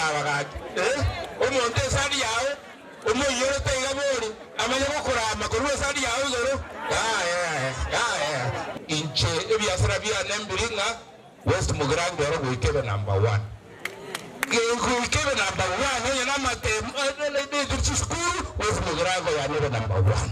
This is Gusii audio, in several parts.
aba gaki, eh, omonto esani yao omoiyorete iga bori, amanye gokorama korwa esani yao igoro? Yaya, yaya. Inche ebiasara biane mbiri ng'a West Mugirango ero goika ebe number one. Goika ebe number one onye namatemu nainekire chisukuru West Mugirango yane ebe number one.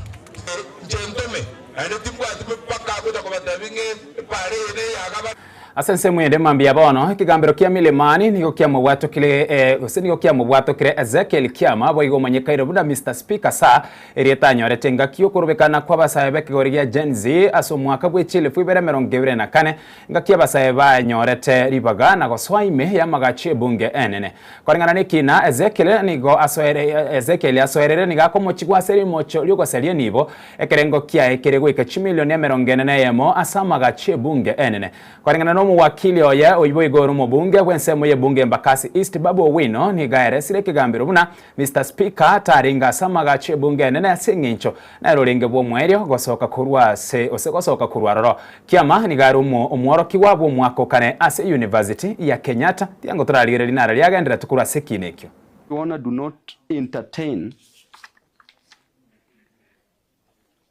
Inche ntome naende timbwati mipaka gocha kobatebia ng'a epara eye neyagaba. Ase ensemo ende mambia bono, ekegambero kia Milimani nigo kiamobwatokire eh, gose nigo kiamobwatokire Ezekiel Kiama boigo omanyekaine buna Mister Speaker Sir erieta anyorete engaki y'okorobekana kw'abasae b'ekegori gia Gen Z ase omwaka bwe chielfu ibere emerongo ebere na kane Engaki abasae banyorete ribaga na gosoa ime y'amagacho y'ebunge enene. Koreng'ana n'ekina Ezekiel nigo asoere Ezekiel asoerere nigo akomochigwa ase rimocho ri'ogosaria enibo, ekerengo kiaye kere goika chimilioni emerongo ene na eyemo ase amagacho y'ebunge enene. Koreng'ana n'omowakili oye oyio boigo ore omobunge bw'ensemo y'ebunge Embakasi East Babu Owino nigo aeresire ekegambero buna Mister Speaker tarenge ase amagacho y'ebunge enene ase eng'encho nere orenge bw'omoerio gosoka korwa ase gose gosoka korwa aroro. Kiama nigo are omo omworokigwa bw'omwaka o kane ase University ya Kenyatta. Tiango torarigererie naro riagenderete korwa ase ekiina ekio. Your Honor, do not entertain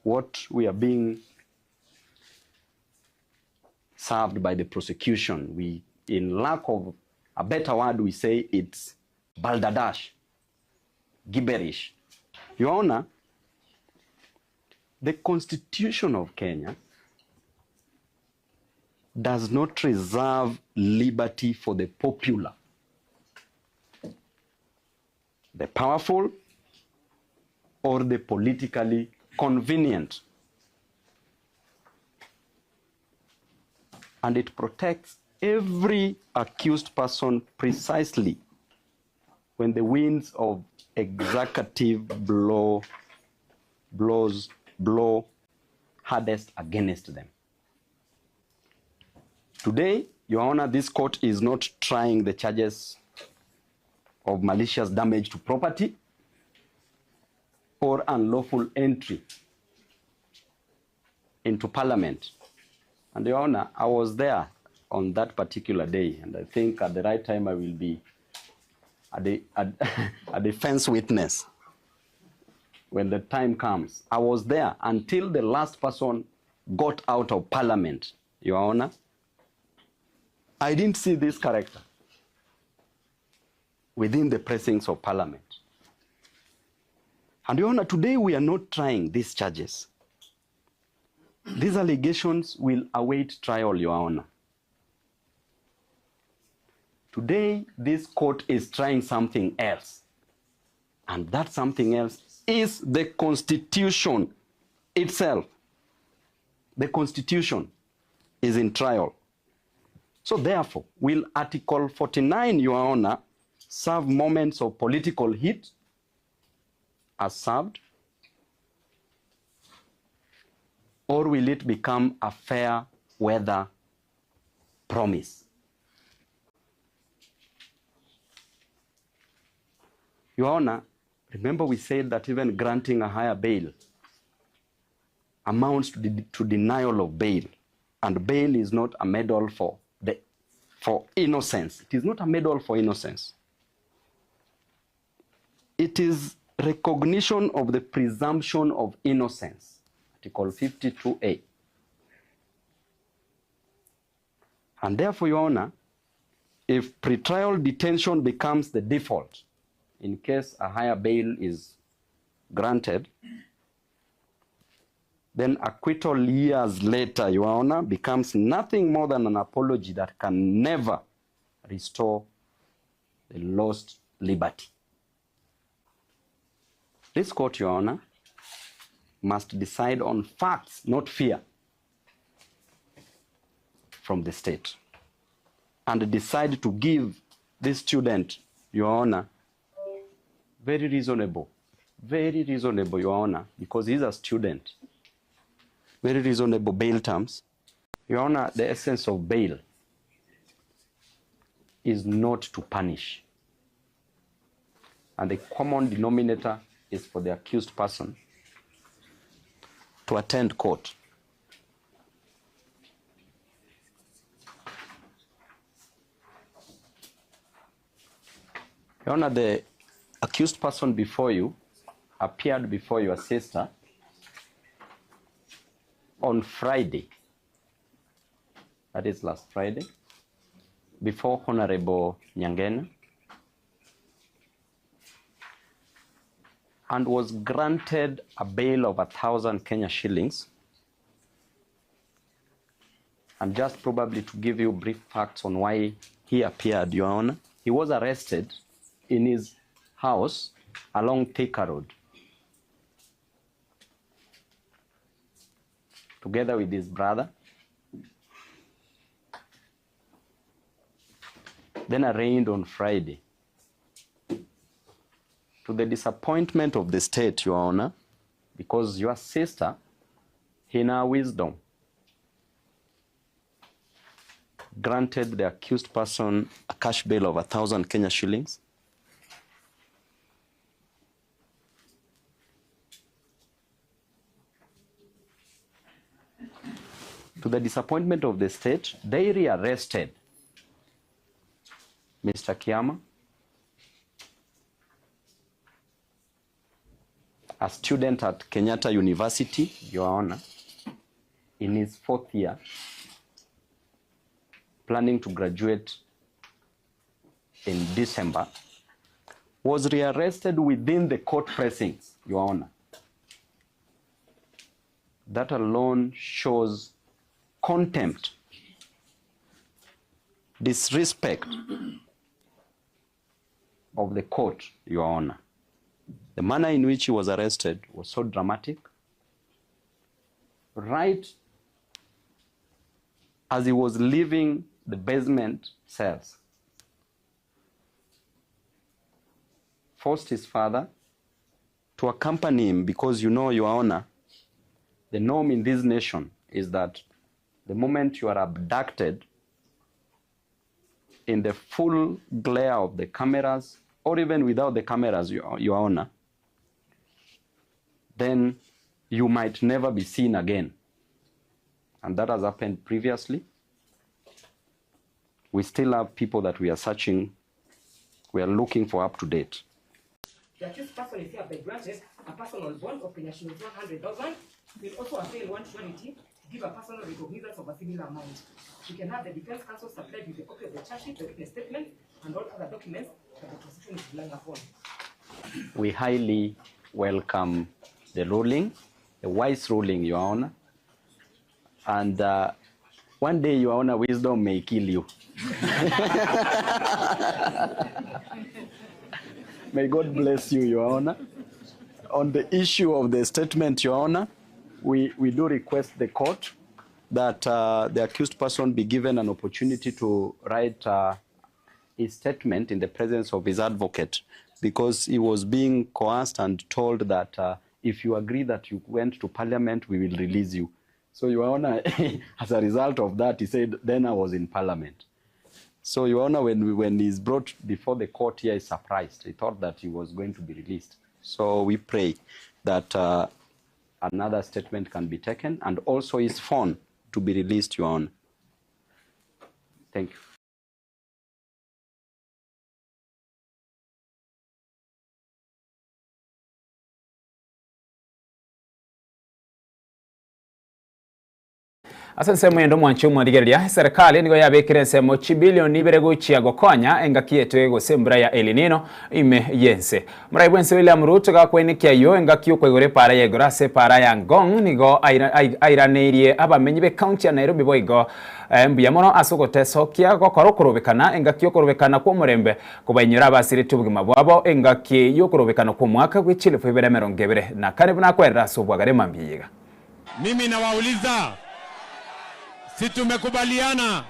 what we are being served by the prosecution. We, in lack of a better word, we say it's balderdash, gibberish. Your Honor, the Constitution of Kenya does not reserve liberty for the popular, the powerful, or the politically convenient. And it protects every accused person precisely when the winds of executive blow, blows, blow hardest against them. Today, Your Honor, this court is not trying the charges of malicious damage to property or unlawful entry into parliament. And Your Honor, I was there on that particular day, and I think at the right time I will be a, de a, a defense witness when the time comes. I was there until the last person got out of parliament, Your Honor. I didn't see this character within the precincts of parliament. And Your Honor, today we are not trying these charges. These allegations will await trial, Your Honor. Today, this court is trying something else. And that something else is the Constitution itself. The Constitution is in trial. So therefore, will Article 49, Your Honor, serve moments of political heat as served? Or will it become a fair weather promise? Your Honor, remember we said that even granting a higher bail amounts to, de to denial of bail. And bail is not a medal for, the, for innocence. It is not a medal for innocence. It is recognition of the presumption of innocence, Article 52A. And therefore, Your Honor, if pretrial detention becomes the default, in case a higher bail is granted, then acquittal years later, Your Honor, becomes nothing more than an apology that can never restore the lost liberty. This court, Your Honor, must decide on facts, not fear, from the state, and decide to give this student, Your Honor, very reasonable, very reasonable, Your Honor, because he's a student, very reasonable bail terms. Your Honor, the essence of bail is not to punish. And the common denominator is for the accused person to attend court. Your Honor, the accused person before you appeared before your sister on Friday, that is last Friday, before Honorable Nyangena, and was granted a bail of 1,000 Kenya shillings. And just probably to give you brief facts on why he appeared, Your Honor, he was arrested in his house along Thika Road, together with his brother, then arraigned on Friday. To the disappointment of the state, Your Honor, because your sister, in her wisdom, granted the accused person a cash bail of 1,000 Kenya shillings. To the disappointment of the state, they rearrested Mr. Kiama, a student at Kenyatta University, Your Honor, in his fourth year, planning to graduate in December, was rearrested within the court precincts, Your Honor. That alone shows contempt, disrespect of the court, Your Honor. The manner in which he was arrested was so dramatic. Right as he was leaving the basement cells, forced his father to accompany him because, you know, Your Honor, the norm in this nation is that the moment you are abducted in the full glare of the cameras, or even without the cameras, Your Honor, then you might never be seen again. And that has happened previously. We still have people that we are searching, we are looking for up to date. The accused person is hereby granted a personal bond of Kenya shillings 100,000. Will also avail one surety to give a personal recognizance of a similar amount. You can have the defense counsel supplied with a copy of the charge sheet, the witness statement, and all other documents that the prosecution is relying upon. We highly welcome the ruling, the wise ruling, Your Honor. And one day, Your Honor, wisdom may kill you. May God bless you, Your Honor. On the issue of the statement, Your Honor, we do request the court that the accused person be given an opportunity to write his statement in the presence of his advocate, because he was being coerced and told that if you agree that you went to parliament, we will release you. So, Your Honor, as a result of that, he said, then I was in parliament. So, Your Honor, when he's brought before the court here, he's surprised. He thought that he was going to be released. So we pray that another statement can be taken, and also his phone to be released, Your Honor. Thank you. Ase ensemo ende omwanchi omwarigereria, serikali nigo yabekire ensemo chibilioni ibere gochia gokonya engaki yetu gose embura ya El Nino ime yense. Morai bwense William Ruto gakwenekia yo engaki yokoigora epara ya igoro ase epara ya Ngong nigo airaneirie abamenyi be county ya Nairobi boigo mbuya mono ase ogotesokia gokora okorobekana engaki yokorobekana kwa omorembe kobainyora abasirete obogima bwabo engaki yokorobekana kwa omwaka bwa chilifu ibere emerongo ebere na kane buna akwerera ase obwagare mambia iga. Mimi nawauliza, si tumekubaliana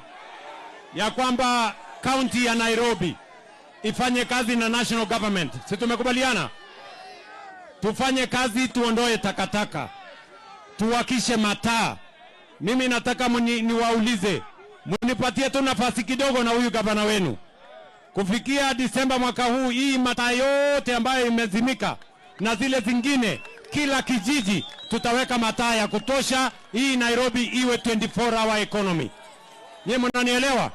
ya kwamba county ya Nairobi ifanye kazi na national government? Si tumekubaliana tufanye kazi, tuondoe takataka, tuwakishe mataa. Mimi nataka niwaulize, munipatie tu nafasi kidogo na huyu gavana wenu. Kufikia Disemba mwaka huu, hii mataa yote ambayo imezimika na zile zingine, kila kijiji tutaweka mataa ya kutosha, hii Nairobi iwe 24 hour economy. Nyie mnanielewa?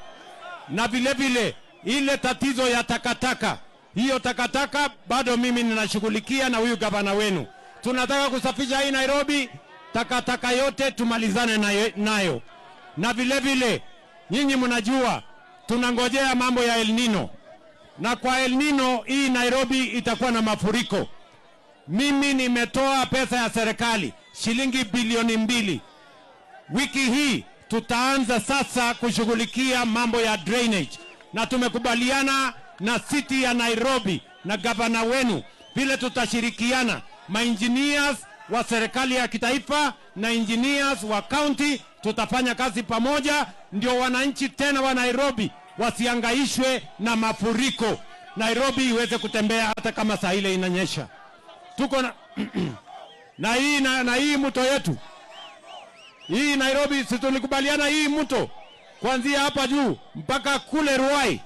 Na vile vile ile tatizo ya takataka, Hiyo takataka bado mimi ninashughulikia na huyu gavana wenu. Tunataka kusafisha hii Nairobi, takataka yote tumalizane nayo, nayo. Na vile vile nyinyi mnajua tunangojea mambo ya El Nino, na kwa El Nino hii Nairobi itakuwa na mafuriko. Mimi nimetoa pesa ya serikali shilingi bilioni mbili. Wiki hii tutaanza sasa kushughulikia mambo ya drainage, na tumekubaliana na city ya Nairobi na gavana wenu vile tutashirikiana maengineers wa serikali ya kitaifa na engineers wa county, tutafanya kazi pamoja, ndio wananchi tena wa Nairobi wasiangaishwe na mafuriko, Nairobi iweze kutembea hata kama saa ile inanyesha. Tuko na, na hii na, na hii mto yetu hii Nairobi, si tulikubaliana hii mto kuanzia hapa juu mpaka kule Ruai,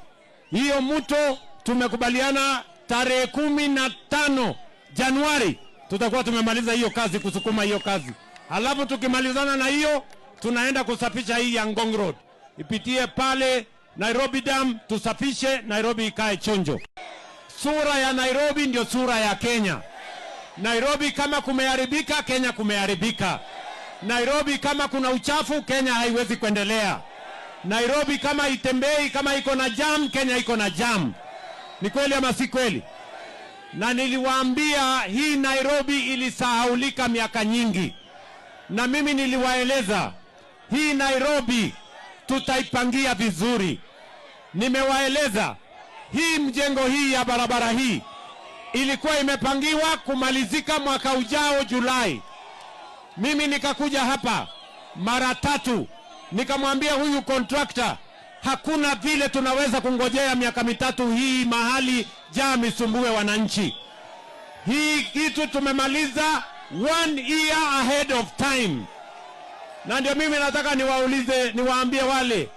hiyo mto tumekubaliana tarehe kumi na tano Januari tutakuwa tumemaliza hiyo kazi, kusukuma hiyo kazi. Halafu tukimalizana na hiyo, tunaenda kusafisha hii ya Ngong Road ipitie pale Nairobi Dam, tusafishe Nairobi ikae chonjo. Sura ya Nairobi ndio sura ya Kenya. Nairobi kama kumeharibika, Kenya kumeharibika. Nairobi kama kuna uchafu, Kenya haiwezi kuendelea. Nairobi kama itembei, kama iko na jam, Kenya iko na jam. Ni kweli ama si kweli? Na niliwaambia hii Nairobi ilisahaulika miaka nyingi, na mimi niliwaeleza hii Nairobi tutaipangia vizuri. Nimewaeleza hii mjengo hii ya barabara hii ilikuwa imepangiwa kumalizika mwaka ujao Julai. Mimi nikakuja hapa mara tatu, nikamwambia huyu contractor, hakuna vile tunaweza kungojea miaka mitatu hii mahali jam isumbue wananchi. Hii kitu tumemaliza one year ahead of time, na ndio mimi nataka niwaulize, niwaambie wale,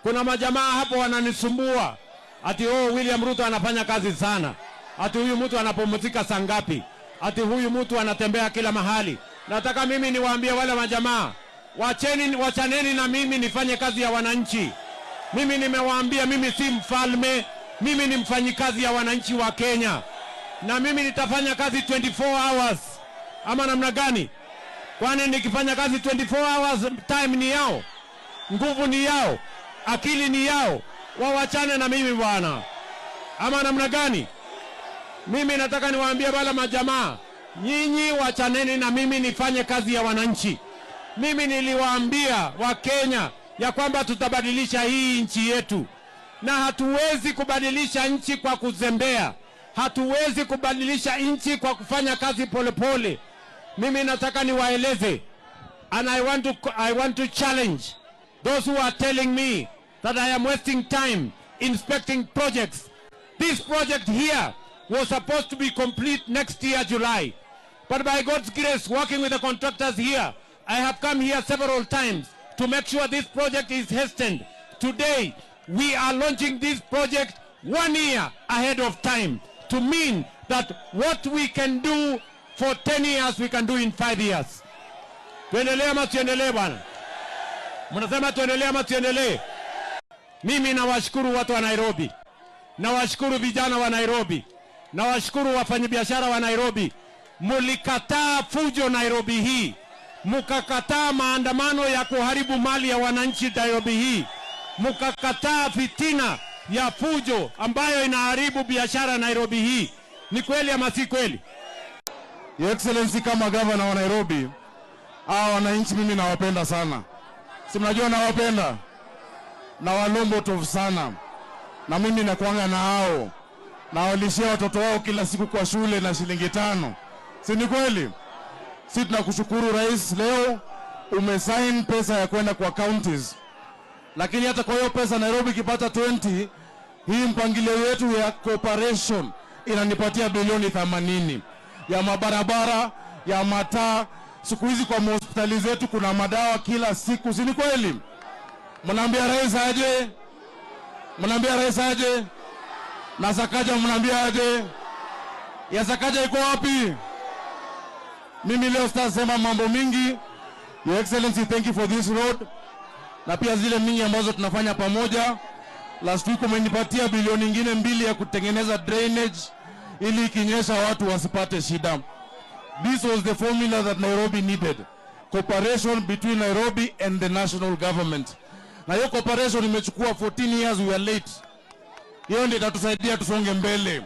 kuna majamaa hapo wananisumbua ati oh, William Ruto anafanya kazi sana, ati huyu mtu anapumzika saa ngapi, ati huyu mtu anatembea kila mahali. Nataka mimi niwaambie wale majamaa, wacheni, wachaneni na mimi nifanye kazi ya wananchi. Mimi nimewaambia, mimi si mfalme, mimi ni mfanyikazi ya wananchi wa Kenya, na mimi nitafanya kazi 24 hours ama namna gani? Kwani nikifanya kazi 24 hours, time ni yao, nguvu ni yao, akili ni yao. Wawachane na mimi bwana, ama namna gani? Mimi nataka niwaambie wale majamaa, nyinyi wachaneni na mimi nifanye kazi ya wananchi. Mimi niliwaambia Wakenya ya kwamba tutabadilisha hii nchi yetu, na hatuwezi kubadilisha nchi kwa kuzembea, hatuwezi kubadilisha nchi kwa kufanya kazi polepole pole. Mimi nataka niwaeleze and I want to, I want to challenge those who are telling me that I am wasting time inspecting projects. This project here was supposed to be complete next year, July. But by God's grace, working with the contractors here, I have come here several times to make sure this project is hastened. Today, we are launching this project one year ahead of time to mean that what we can do for 10 years, we can do in 5 years. Tuendelee ama tuendelee bwana? Mnasema tuendelee ama tuendelee? Mimi nawashukuru watu wa Nairobi, nawashukuru vijana wa Nairobi, nawashukuru wafanyabiashara wa Nairobi. Mulikataa fujo Nairobi hii, mukakataa maandamano ya kuharibu mali ya wananchi Nairobi hii, mukakataa fitina ya fujo ambayo inaharibu biashara Nairobi hii. Ni kweli ama si kweli? Your Excellency, kama gavana wa Nairobi, hawa wananchi mimi nawapenda sana, si mnajua nawapenda na walombo sana, na mimi nakuanga na hao nawalishia watoto wao kila siku kwa shule na shilingi tano, si ni kweli? Si tunakushukuru rais, leo umesign pesa ya kwenda kwa counties, lakini hata kwa hiyo pesa Nairobi ikipata 20, hii mpangilio yetu ya cooperation inanipatia bilioni 80 ya mabarabara ya mataa. Siku hizi kwa hospitali zetu kuna madawa kila siku, si ni kweli? Mnaambia rais aje? Mnaambia rais aje? Na Sakaja mnaambia aje? Ya Sakaja iko wapi? Mimi leo sitasema mambo mingi. Your Excellency, thank you for this road na pia zile mingi ambazo tunafanya pamoja. Last week umenipatia bilioni ingine mbili ya kutengeneza drainage ili ikinyesha watu wasipate shida. This was the formula that Nairobi needed. Cooperation between Nairobi and the national government. Na hiyo cooperation imechukua 14 years, we are late. Hiyo ndio itatusaidia tusonge mbele.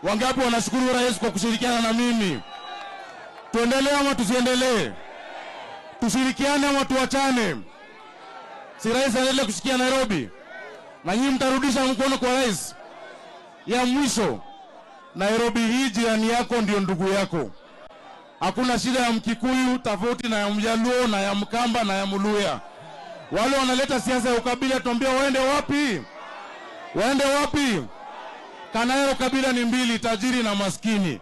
Wangapi wanashukuru rais kwa kushirikiana na mimi? Tuendelee ama tusiendelee? Tushirikiane ama tuachane? Si rais aendelee kushikia Nairobi? Na nyinyi mtarudisha mkono kwa rais? Ya mwisho, Nairobi hii jirani yako ndio ndugu yako. Hakuna shida ya Mkikuyu tofauti na ya Mjaluo na ya Mkamba na ya Mluya. Wale wanaleta siasa ya ukabila, tuambie waende wapi? Waende wapi? Kanairo kabila ni mbili, tajiri na maskini,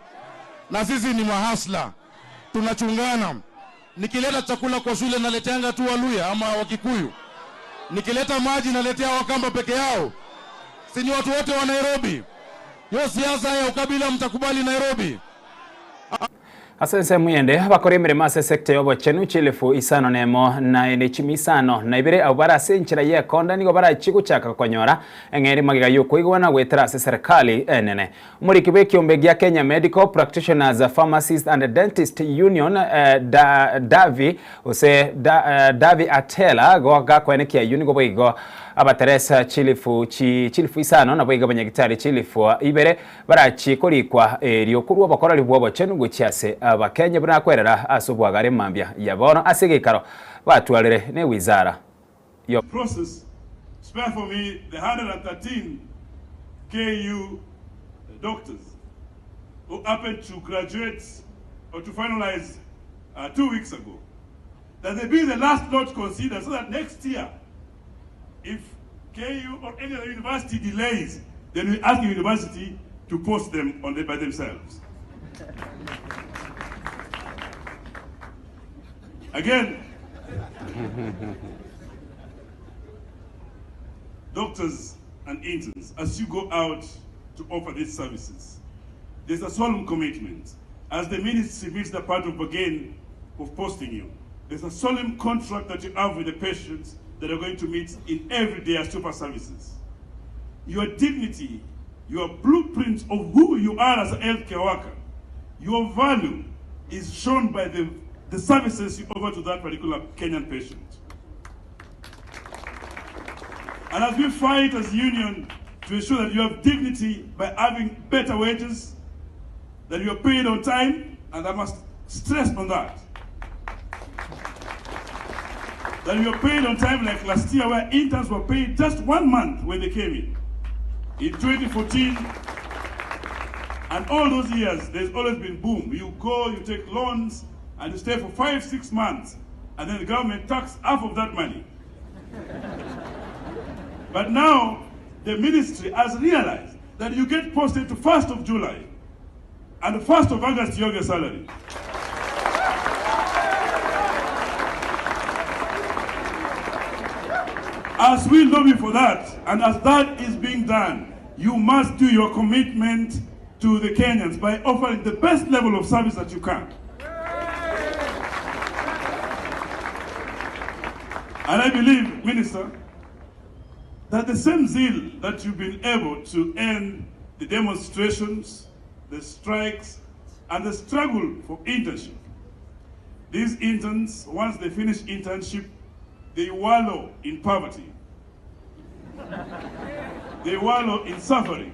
na sisi ni mahasla, tunachungana. Nikileta chakula kwa shule naleteanga tu Waluya ama Wakikuyu, nikileta maji naletea Wakamba peke yao, si ni watu wote wa Nairobi? Hiyo siasa ya ukabila mtakubali Nairobi? Ase ensemo eyende, abakora emeremo ase esecta y'obochenu chilifu isano na emo na ene chimi isano na ibere abwo bare ase enchera y'ekonda nigo barachie gochaka konyora eng'eria magega y'okoigwana goetera ase eserekari enene. Omoriki bw'ekiombe gia Kenya Medical Practitioners, Pharmacists and Dentists Union da Davi gose da Davi Atela gakoenekia ayio nigo boigo abateresa chilifu chi chilifu isano naboigo abanyagitari chilifu ibere Barachie korikwa erio korwa obokoreri bw'obochenu gochia ase Abakenya buna akwerera ase obwagare mambia ya bono ase egeikaro batwarire ne wizara yo. Process, spare for me the 113 KU doctors who happened to graduate or to finalize 2 weeks ago, that they be the last lot considered so that next year, if KU or any other university delays, then we ask the university to post them on the, by themselves. Again, doctors and interns, as you go out to offer these services, there's a solemn commitment. As the ministry meets the part of bargain of posting you, there's a solemn contract that you have with the patients that are going to meet in every day as super services. Your dignity, your blueprint of who you are as a healthcare worker, your value is shown by the, the services you offer to that particular Kenyan patient. And as we fight as union to ensure that you have dignity by having better wages, that you are paid on time, and I must stress on that. That you are paid on time like last year where interns were paid just one month when they came in. In 2014, and all those years, there's always been boom. You go, you take loans, and you stay for 5, 6 months, and then the government tax half of that money. But now, the ministry has realized that you get posted to 1st of July, and the 1st of August you have your salary. As we lobby for that, and as that is being done, you must do your commitment to the Kenyans by offering the best level of service that you can. And I believe, Minister, that the same zeal that you've been able to end the demonstrations, the strikes, and the struggle for internship. These interns, once they finish internship, they wallow in poverty. They wallow in suffering.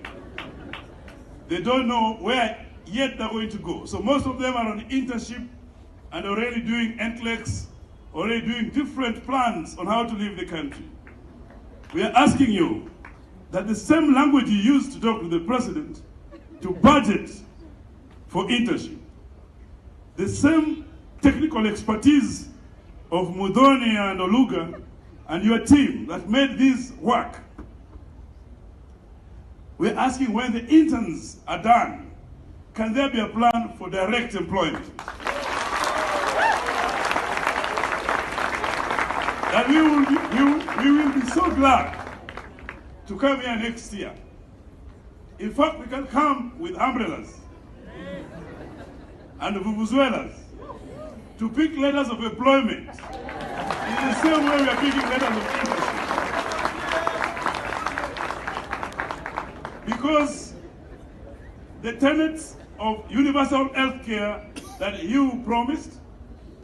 They don't know where yet they're going to go. So most of them are on internship and already doing NCLEX, already doing different plans on how to leave the country. We are asking you that the same language you used to talk to the president to budget for internship, the same technical expertise of Muthoni and Oluga and your team that made this work. We're asking when the interns are done, can there be a plan for direct employment? That we will be so glad to come here next year. In fact, we can come with umbrellas and vuvuzelas to pick letters of employment in the same way we are picking letters of internship. Because the tenets of universal health care that you promised,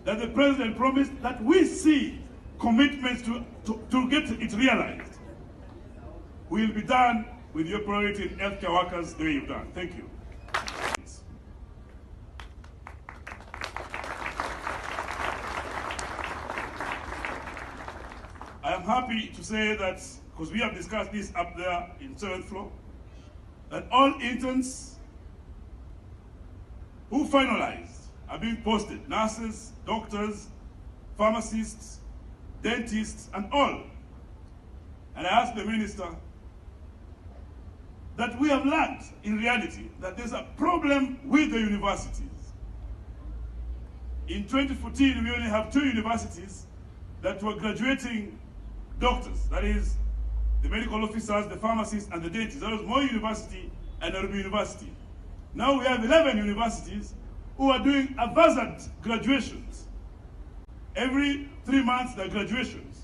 that the president promised, that we see commitments to, to, to get it realized, will be done with your priority in healthcare workers the way you've done. Thank you. I am happy to say that, because we have discussed this up there in seventh floor, that all interns who finalized are being posted, nurses, doctors, pharmacists, dentists, and all. And I asked the minister that we have learned in reality that there's a problem with the universities. In 2014, we only have two universities that were graduating doctors, that is, the medical officers, the pharmacists, and the dentists. That was Moi University and Nairobi University. Now we have 11 universities who are doing haphazard graduations. Every 3 months, there are graduations.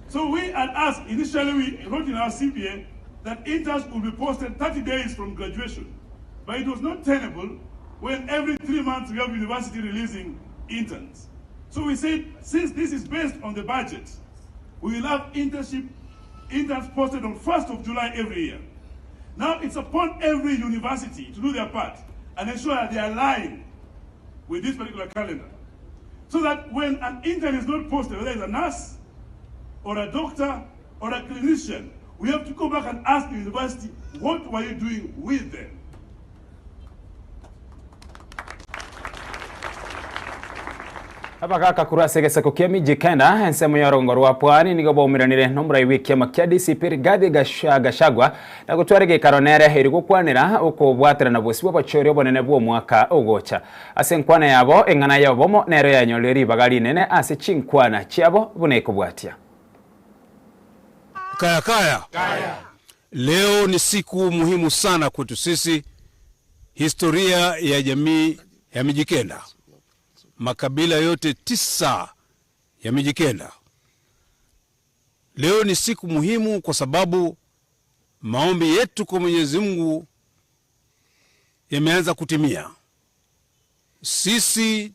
So we had asked, initially we wrote in our CBA that interns will be posted 30 days from graduation. But it was not tenable when every 3 months we have university releasing interns. So we said, since this is based on the budget, we will have internship interns posted on 1st of July every year. Now it's upon every university to do their part and ensure that they align with this particular calendar. So that when an intern is not posted, whether it's a nurse or a doctor or a clinician, we have to go back and ask the university, what were you doing with them? Abagaka korwa ase egesaku kia Mijikenda, ensemo y'orongo rwa Pwani, nigo baumeranire nomorai bw'ekiama kia DCP Rigathi Gachagua na gotwara egeikaro nere eri gokwanera okobwaterana bosio bw'obochori obonene bw'omwaka ogocha. Ase enkwana yabo, eng'ana y'obomo nero yanyorire ribaga rinene ase chinkwana chiabo buna ekobwatia. Kaya kaya. Leo ni siku muhimu sana kwetu sisi, historia ya jamii ya Mijikenda, makabila yote 9 ya Mijikenda. Leo ni siku muhimu kwa sababu maombi yetu kwa Mwenyezi Mungu yameanza kutimia. Sisi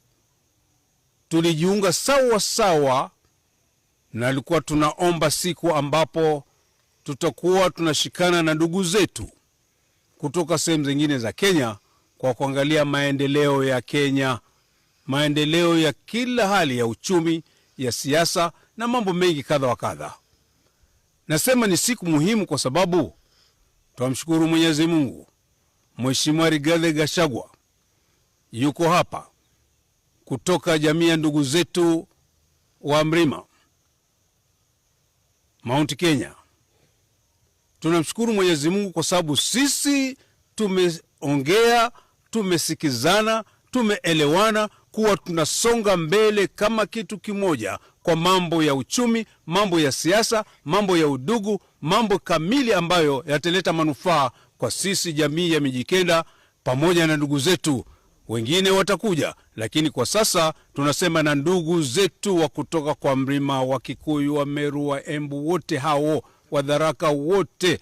tulijiunga sawa sawa na alikuwa tunaomba siku ambapo tutakuwa tunashikana na ndugu zetu kutoka sehemu zingine za Kenya kwa kuangalia maendeleo ya Kenya, maendeleo ya kila hali ya uchumi, ya siasa na mambo mengi kadha wa kadha. Nasema ni siku muhimu kwa sababu twamshukuru Mwenyezi Mungu. Mheshimiwa Rigathi Gachagua yuko hapa kutoka jamii ya ndugu zetu wa Mlima Mount Kenya. Tunamshukuru Mwenyezi Mungu kwa sababu sisi tumeongea, tumesikizana, tumeelewana kuwa tunasonga mbele kama kitu kimoja kwa mambo ya uchumi, mambo ya siasa, mambo ya udugu, mambo kamili ambayo yataleta manufaa kwa sisi jamii ya Mijikenda pamoja na ndugu zetu. Wengine watakuja, lakini kwa sasa tunasema na ndugu zetu wa kutoka kwa Mlima, wa Kikuyu, wa Meru, wa Embu, wote hao, wa Tharaka, wote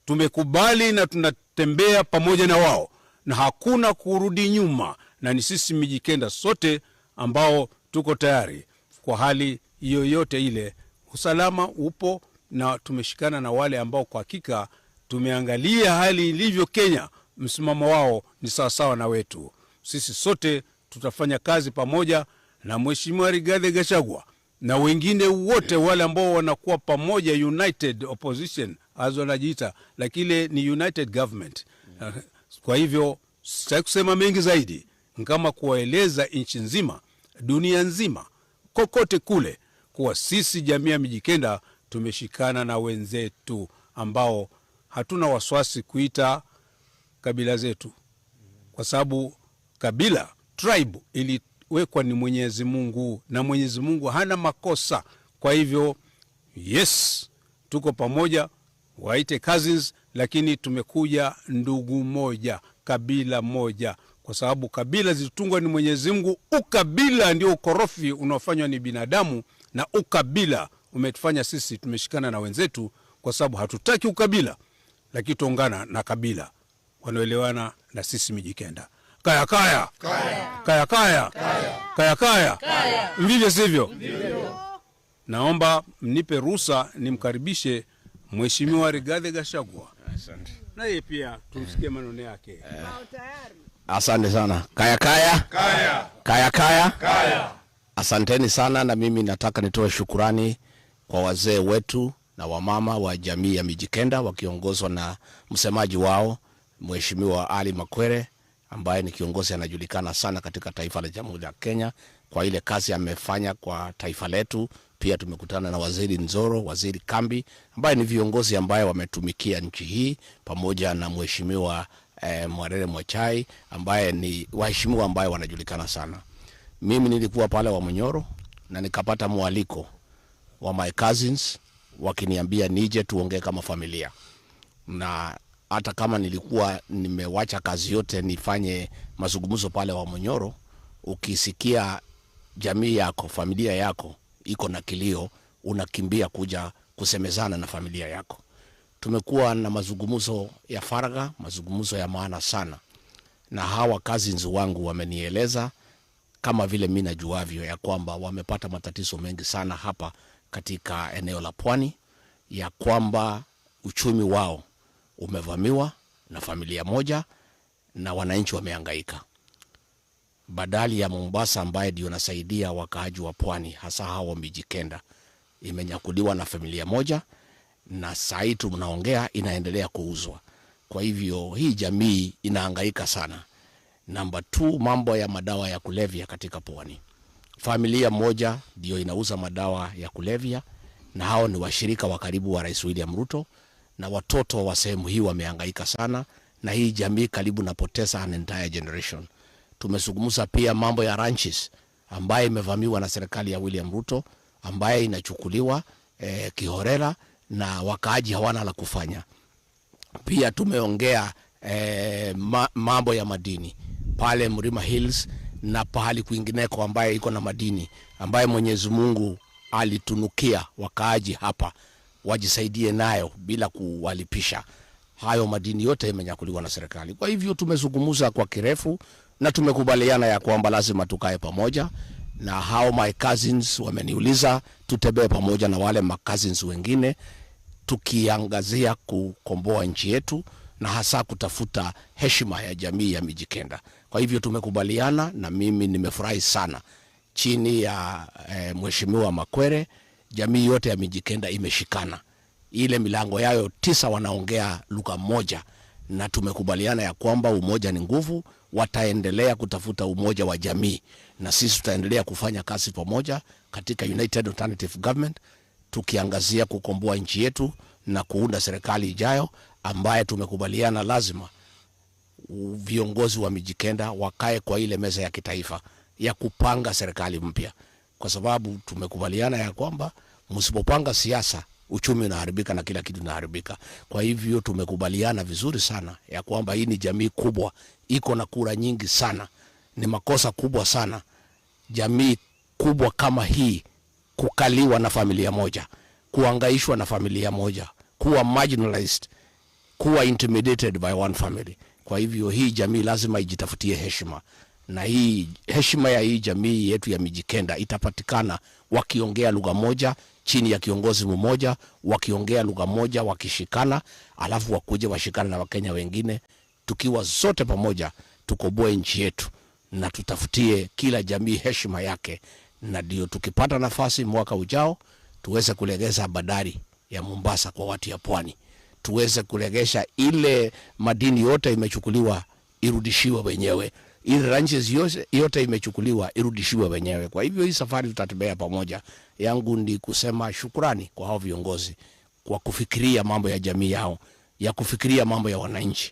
tumekubali na tunatembea pamoja na wao na hakuna kurudi nyuma, na ni sisi Mijikenda sote ambao tuko tayari kwa hali yoyote ile. Usalama upo na tumeshikana na wale ambao kwa hakika tumeangalia hali ilivyo Kenya, msimamo wao ni sawasawa na wetu. Sisi sote tutafanya kazi pamoja na Mheshimiwa Rigathi Gachagua na wengine wote wale ambao wanakuwa pamoja, United Opposition as wanajiita, lakini ile ni United Government. Kwa hivyo sitaki kusema mengi zaidi, kama kuwaeleza nchi nzima, dunia nzima, kokote kule, kuwa sisi jamii ya Mijikenda tumeshikana na wenzetu ambao hatuna wasiwasi kuita kabila zetu, kwa sababu kabila, tribe iliwekwa ni Mwenyezi Mungu na Mwenyezi Mungu hana makosa. Kwa hivyo yes, tuko pamoja, waite cousins, lakini tumekuja ndugu moja, kabila moja, kwa sababu kabila zilitungwa ni Mwenyezi Mungu. Ukabila ndio ukorofi unaofanywa ni binadamu, na ukabila umetufanya sisi tumeshikana na wenzetu kwa sababu hatutaki ukabila, lakini tuungana na kabila wanaoelewana na sisi Mijikenda. Kaya kaya kaya kaya kaya kaya, ndivyo sivyo? Naomba mnipe ruhusa nimkaribishe Mheshimiwa Rigathi Gachagua, na yeye pia tumsikie maneno yake. Asante sana. Kaya kaya. Kaya. Kaya kaya. Kaya. Asanteni sana na mimi nataka nitoe shukurani kwa wazee wetu na wamama wa jamii ya Mijikenda wakiongozwa na msemaji wao Mheshimiwa Ali Makwere ambaye ni kiongozi anajulikana sana katika taifa la Jamhuri ya Kenya kwa ile kazi amefanya kwa taifa letu. Pia tumekutana na Waziri Nzoro, Waziri Kambi ambaye ni viongozi ambaye wametumikia nchi hii pamoja na Mheshimiwa Mwarere Mwachai ambaye ni waheshimiwa ambaye wanajulikana sana. Mimi nilikuwa pale wa Munyoro na nikapata mwaliko wa my cousins wakiniambia nije tuongee kama familia, na hata kama nilikuwa nimewacha kazi yote nifanye mazungumzo pale wa Munyoro, ukisikia jamii yako familia yako iko na kilio, unakimbia kuja kusemezana na familia yako. Tumekuwa na mazungumzo ya faragha, mazungumzo ya maana sana, na hawa cousins wangu wamenieleza kama vile mi najuavyo ya kwamba wamepata matatizo mengi sana hapa katika eneo la pwani, ya kwamba uchumi wao umevamiwa na familia moja na wananchi wamehangaika. Badali ya Mombasa ambaye ndio nasaidia wakaaji wa pwani hasa hawa Mijikenda, imenyakuliwa na familia moja, na saa hii tunaongea inaendelea kuuzwa. Kwa hivyo hii jamii inahangaika sana. Namba 2, mambo ya madawa ya kulevya katika pwani. Familia moja ndio inauza madawa ya kulevya na hao ni washirika wa karibu wa Rais William Ruto, na watoto wa sehemu hii wamehangaika sana, na hii jamii karibu napoteza an entire generation. Tumezungumza pia mambo ya ranches ambaye imevamiwa na serikali ya William Ruto, ambaye inachukuliwa kihorera na wakaaji hawana la kufanya. Pia tumeongea mambo ya madini pale Mlima Hills na pahali kwingineko ambaye iko na madini ambaye Mwenyezi Mungu alitunukia wakaaji hapa wajisaidie nayo bila kuwalipisha. Hayo madini yote imenyakuliwa na serikali. Kwa hivyo tumezungumza kwa kirefu na tumekubaliana ya kwamba lazima tukae pamoja, na hao my cousins wameniuliza tutembee pamoja na wale my cousins wengine, tukiangazia kukomboa nchi yetu na hasa kutafuta heshima ya jamii ya Mijikenda. Kwa hivyo tumekubaliana, na mimi nimefurahi sana chini ya Mheshimiwa Makwere, jamii yote ya Mijikenda imeshikana, ile milango yayo 9 wanaongea lugha moja, na tumekubaliana ya kwamba umoja ni nguvu. Wataendelea kutafuta umoja wa jamii na sisi tutaendelea kufanya kazi pamoja katika United Alternative Government, tukiangazia kukomboa nchi yetu na kuunda serikali ijayo ambaye tumekubaliana lazima viongozi wa Mijikenda wakae kwa ile meza ya kitaifa ya kupanga serikali mpya, kwa sababu tumekubaliana ya kwamba msipopanga siasa uchumi unaharibika na kila kitu kinaharibika. Kwa hivyo tumekubaliana vizuri sana ya kwamba hii ni jamii kubwa, iko na kura nyingi sana. Ni makosa kubwa sana jamii kubwa kama hii kukaliwa na familia moja, kuangaishwa na familia moja, kuwa marginalized, kuwa intimidated by one family. Kwa hivyo hii jamii lazima ijitafutie heshima, na hii heshima ya hii jamii yetu ya Mijikenda itapatikana wakiongea lugha moja chini ya kiongozi mmoja, wakiongea lugha moja, wakishikana, alafu wakuje washikane na Wakenya wengine, tukiwa zote pamoja tukoboe nchi yetu na tutafutie kila jamii heshima yake, na ndio tukipata nafasi mwaka ujao tuweze kulegeza bandari ya Mombasa kwa watu ya pwani, tuweze kulegesha ile madini yote imechukuliwa irudishiwe wenyewe, ile ranches yote imechukuliwa irudishiwe wenyewe. Kwa hivyo hii safari tutatembea pamoja. Yangu ni kusema shukrani kwa hao viongozi kwa kufikiria mambo ya jamii yao, ya kufikiria mambo ya wananchi,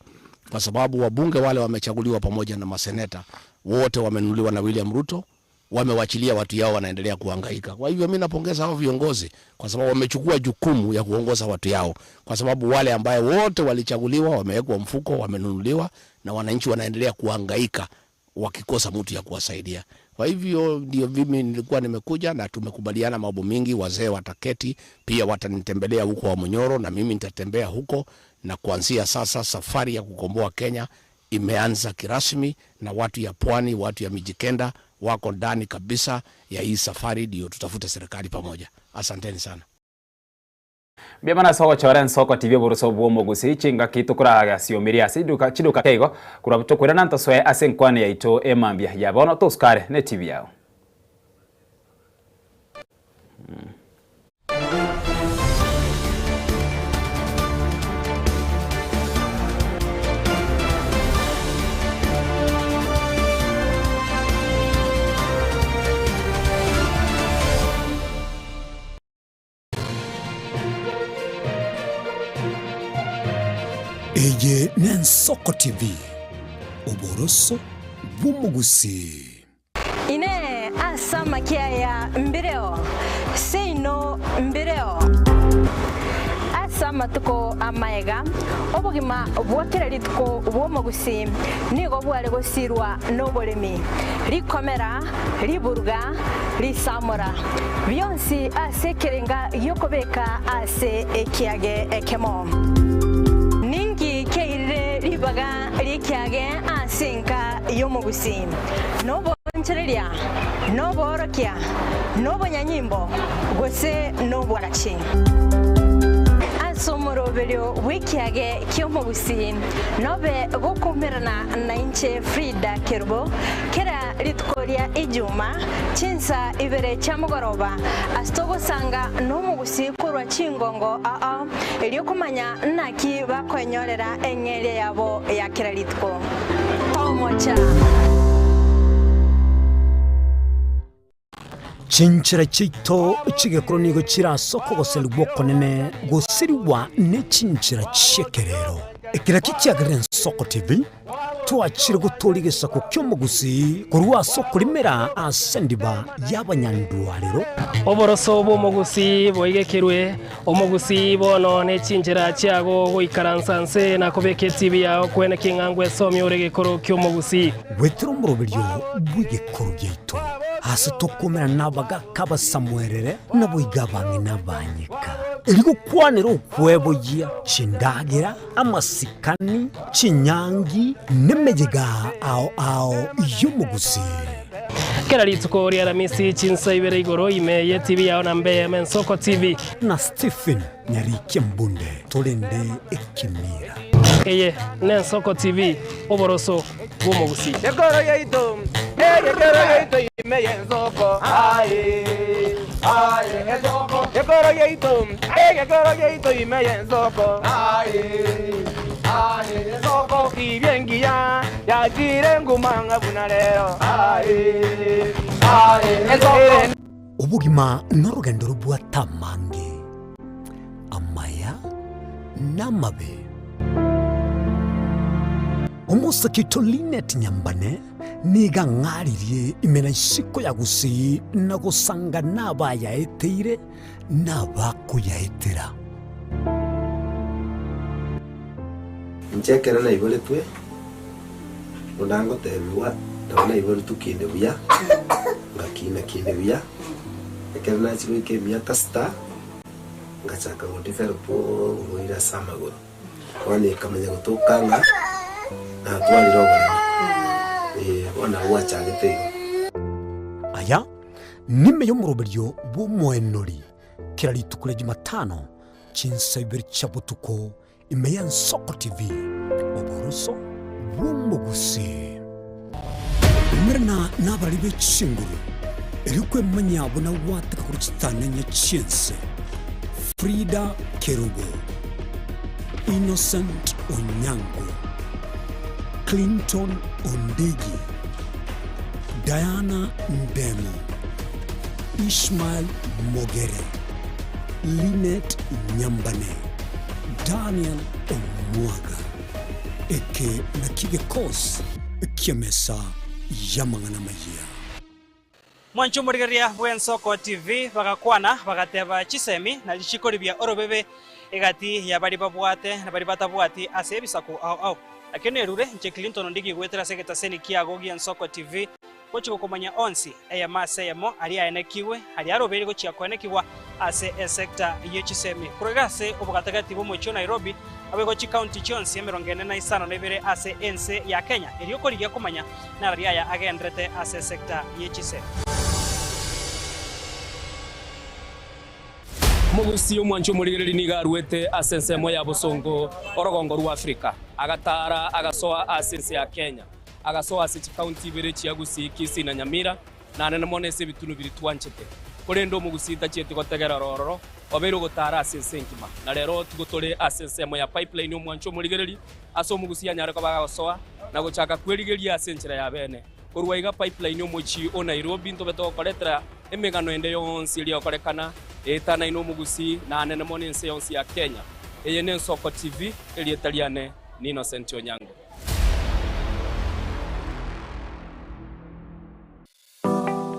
kwa sababu wabunge wale wamechaguliwa pamoja na maseneta wote wamenunuliwa na William Ruto, wamewachilia watu yao wanaendelea kuhangaika. Kwa hivyo mimi napongeza hao viongozi kwa sababu wamechukua jukumu ya kuongoza watu yao, kwa sababu wale ambaye wote walichaguliwa wamewekwa mfuko, wamenunuliwa na wananchi wanaendelea kuhangaika wakikosa mtu ya kuwasaidia. Kwa hivyo ndio mimi nilikuwa nimekuja na tumekubaliana mambo mingi, wazee wataketi pia watanitembelea huko Wamunyoro na mimi nitatembea huko, na kuanzia sasa safari ya kukomboa Kenya imeanza kirasmi, na watu ya pwani, watu ya Mijikenda wako ndani kabisa ya hii safari, ndio tutafute serikali pamoja. Asanteni sana. Mbuya mono ase ogochora ensoko TV oboroso bw'omogusii chingaki tokorasiomeria ase chiduka chiduka keigo korwa tokoirana ntosoe ase enkwana yaito emambia ya bono tosukare ne TV yao. Eye n'Ensoko TV, oboroso bw'omogusii. Inee! Ase amakia aya mbireo? Seino mbireo. Ase amatuko amaega, obogima bwa kera rituko bw'omogusii nigo bware gosirwa noboremi, rikomera, riburuga, risamora, bionsi ase ekerenga gi'okobeka ase ekiage ekemo. Ninki keirire ribaga ri'ekiage ase enka y'omogusii? Nobonchereria, noboorokia, nobonyanyimbo, gose nobwagachi? Ase omoroberio bw'ekiage ki'omogusii nobe gokoumerana nainche Frida Kerubo kera rituko ria Ijuma chinsa ibere chia mogoroba ase togosanga nomogusii korwa chingongo ao erio komanya naki bakoenyorera eng'eria yabo ya kera rituko. Tomocha. Chinchera chiaito chi'egekoro nigo chire ase okogoserigwa okonene gosirigwa ne chinchera chi'ekerero. Ekero ekio kiagerire Ensoko TV, twachire gotooria egesaku ki'omogusii korwa ase okorimera ase endiba y'abanyandwarero. Oboroso bw'omogusii boigekerwe, omogusii bono ne chinchera chiago goikaransa nse na kobeka etibi yao kwene king'a ngwesomia ore egekoro ki'omogusii. Goetera omoroberio bw'egekoro giaito, aase tokomerana nabagaaka abasamuerere, naboigo abang'ina abanyeka, erio gokwanera okweboyia chindagera, amasikani, chinyangi, nemeyega ao ao y'omogusii. Kera rituko ria Aramisi chinsa ibere igoro ime ye TV yao na mbe eme Nsoko TV. Na Stephen Nyarikia Mbunde torende ekemira. Eye n'Ensoko TV, oboroso bw'omogusii. Ekero yaito, egekero yaito ime y'ensoko, aye, aye, ensoko. Ekero yaito, egekero yaito ime y'ensoko, aye, aye, ensoko. Tibia engiya yachire nguma ng'a buna rero, aye, aye, ensoko. Obogima norogendo robwate amange, amaya na amabe. Omosake oito Linet Nyambane nigo ang'aririe ime na isiko ya Gusii na gosanga nabayaeteire na abakoyaetera. Inche ekero naiboretwe, buna ngotebigwa, nabo naiboretwe kinde buya, ngakina kinde buya, ekero nachia goika emiaka sita, ngachaka go develop oborwaire ase amagoro. Bono ekamanya gotoka ng'a natwarire oboremo, eh, bono nabo gwachagete igo. Aya nime y'omoroberio bw'omoenori kera rituko ria Jumatano chinsa ibere chia botuko ime y'Ensoko TV, oboroso bw'omogusii. Umerana nabarari be chinguru, erio kwemanyia buna gwataka korwa chitananya chi'ense. Frida Kerubo, Innocent Onyango, Clinton Ondigi, Diana Ndemo, Ishmael Mogere, Linet Nyambane, Daniel Omwaga. Eke nakio gekosi ki'emesa y'amang'ana amayia. Mwanche omorigereria bw'Ensoko TV bagakwana bagateba chisemi na richiko ribia orobebe egati ya baria babwate na baria batabwati ase ebisaku ao ao. Lakini erure inche Clinton Ondigi goetera ase egetaseni kiago gi'Ensoko TV. Gochia gokomanya onsi, eyemo ase eyemo, aria aenekigwe, aria arobeire gochia koenekigwa ase esecta ye chisemi. Korwa iga ase obogatagati bw'omochie o Nairobi, aboigo chikaunti chionsi emerongo ene na isano na ibere ase ense ya Kenya, erio korigia komanya narari aya agenderete ase esecta ye chisemi. Omogusii omwanchi omorigereria nigo aruete ase ensemo ya bosongo orogongo rwa Afrika, agataara agasoa ase ense ya Kenya. Agasoa ase chikaunti ibere chia Gusii, Kisii na Nyamira, na anene mono ase ebitunu biria twanchete. Korende omogusii tachieti gotegera ororo, obeire ogotaara ase ense engima. Na rero tigo tore ase ensemo ya Pipeline omwancho omorigereri, ase omogusii anyare koba agosoa na gochaka kwerigeria ase enchera ya bene. Korwa iga Pipeline omochie o Nairobi ntobe togokoretera emegano ende yonsi eria egokorekana eetanaine omogusii na anene mono ense yonsi ya Kenya. Eye n'Ensoko TV, erieta riane ni Innocent Onyango.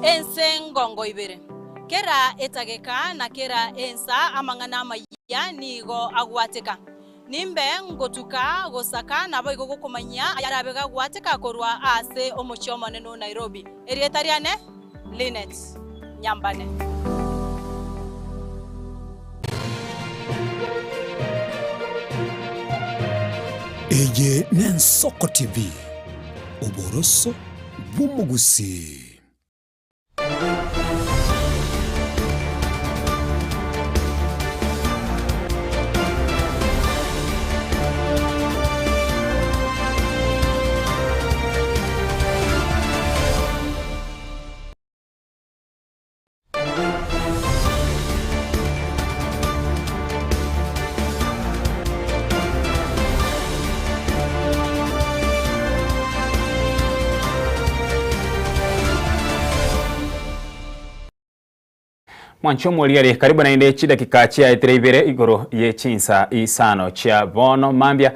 Ense ngongo ibere, kera etageka na kera ensa amang'ana amayia nigo agwateka. Nimbe ngotuka gosaka naboigo gokomanyia ayarabe gagwateka korwa ase omochie omonene o Nairobi. Erieta riane Linet Nyambane. Eye n'Ensoko TV, oboroso bw'omogusii. Mwanche omoriere karibu naende chidakika chiaetire ibere igoro ye chinsa isano chia bono mambia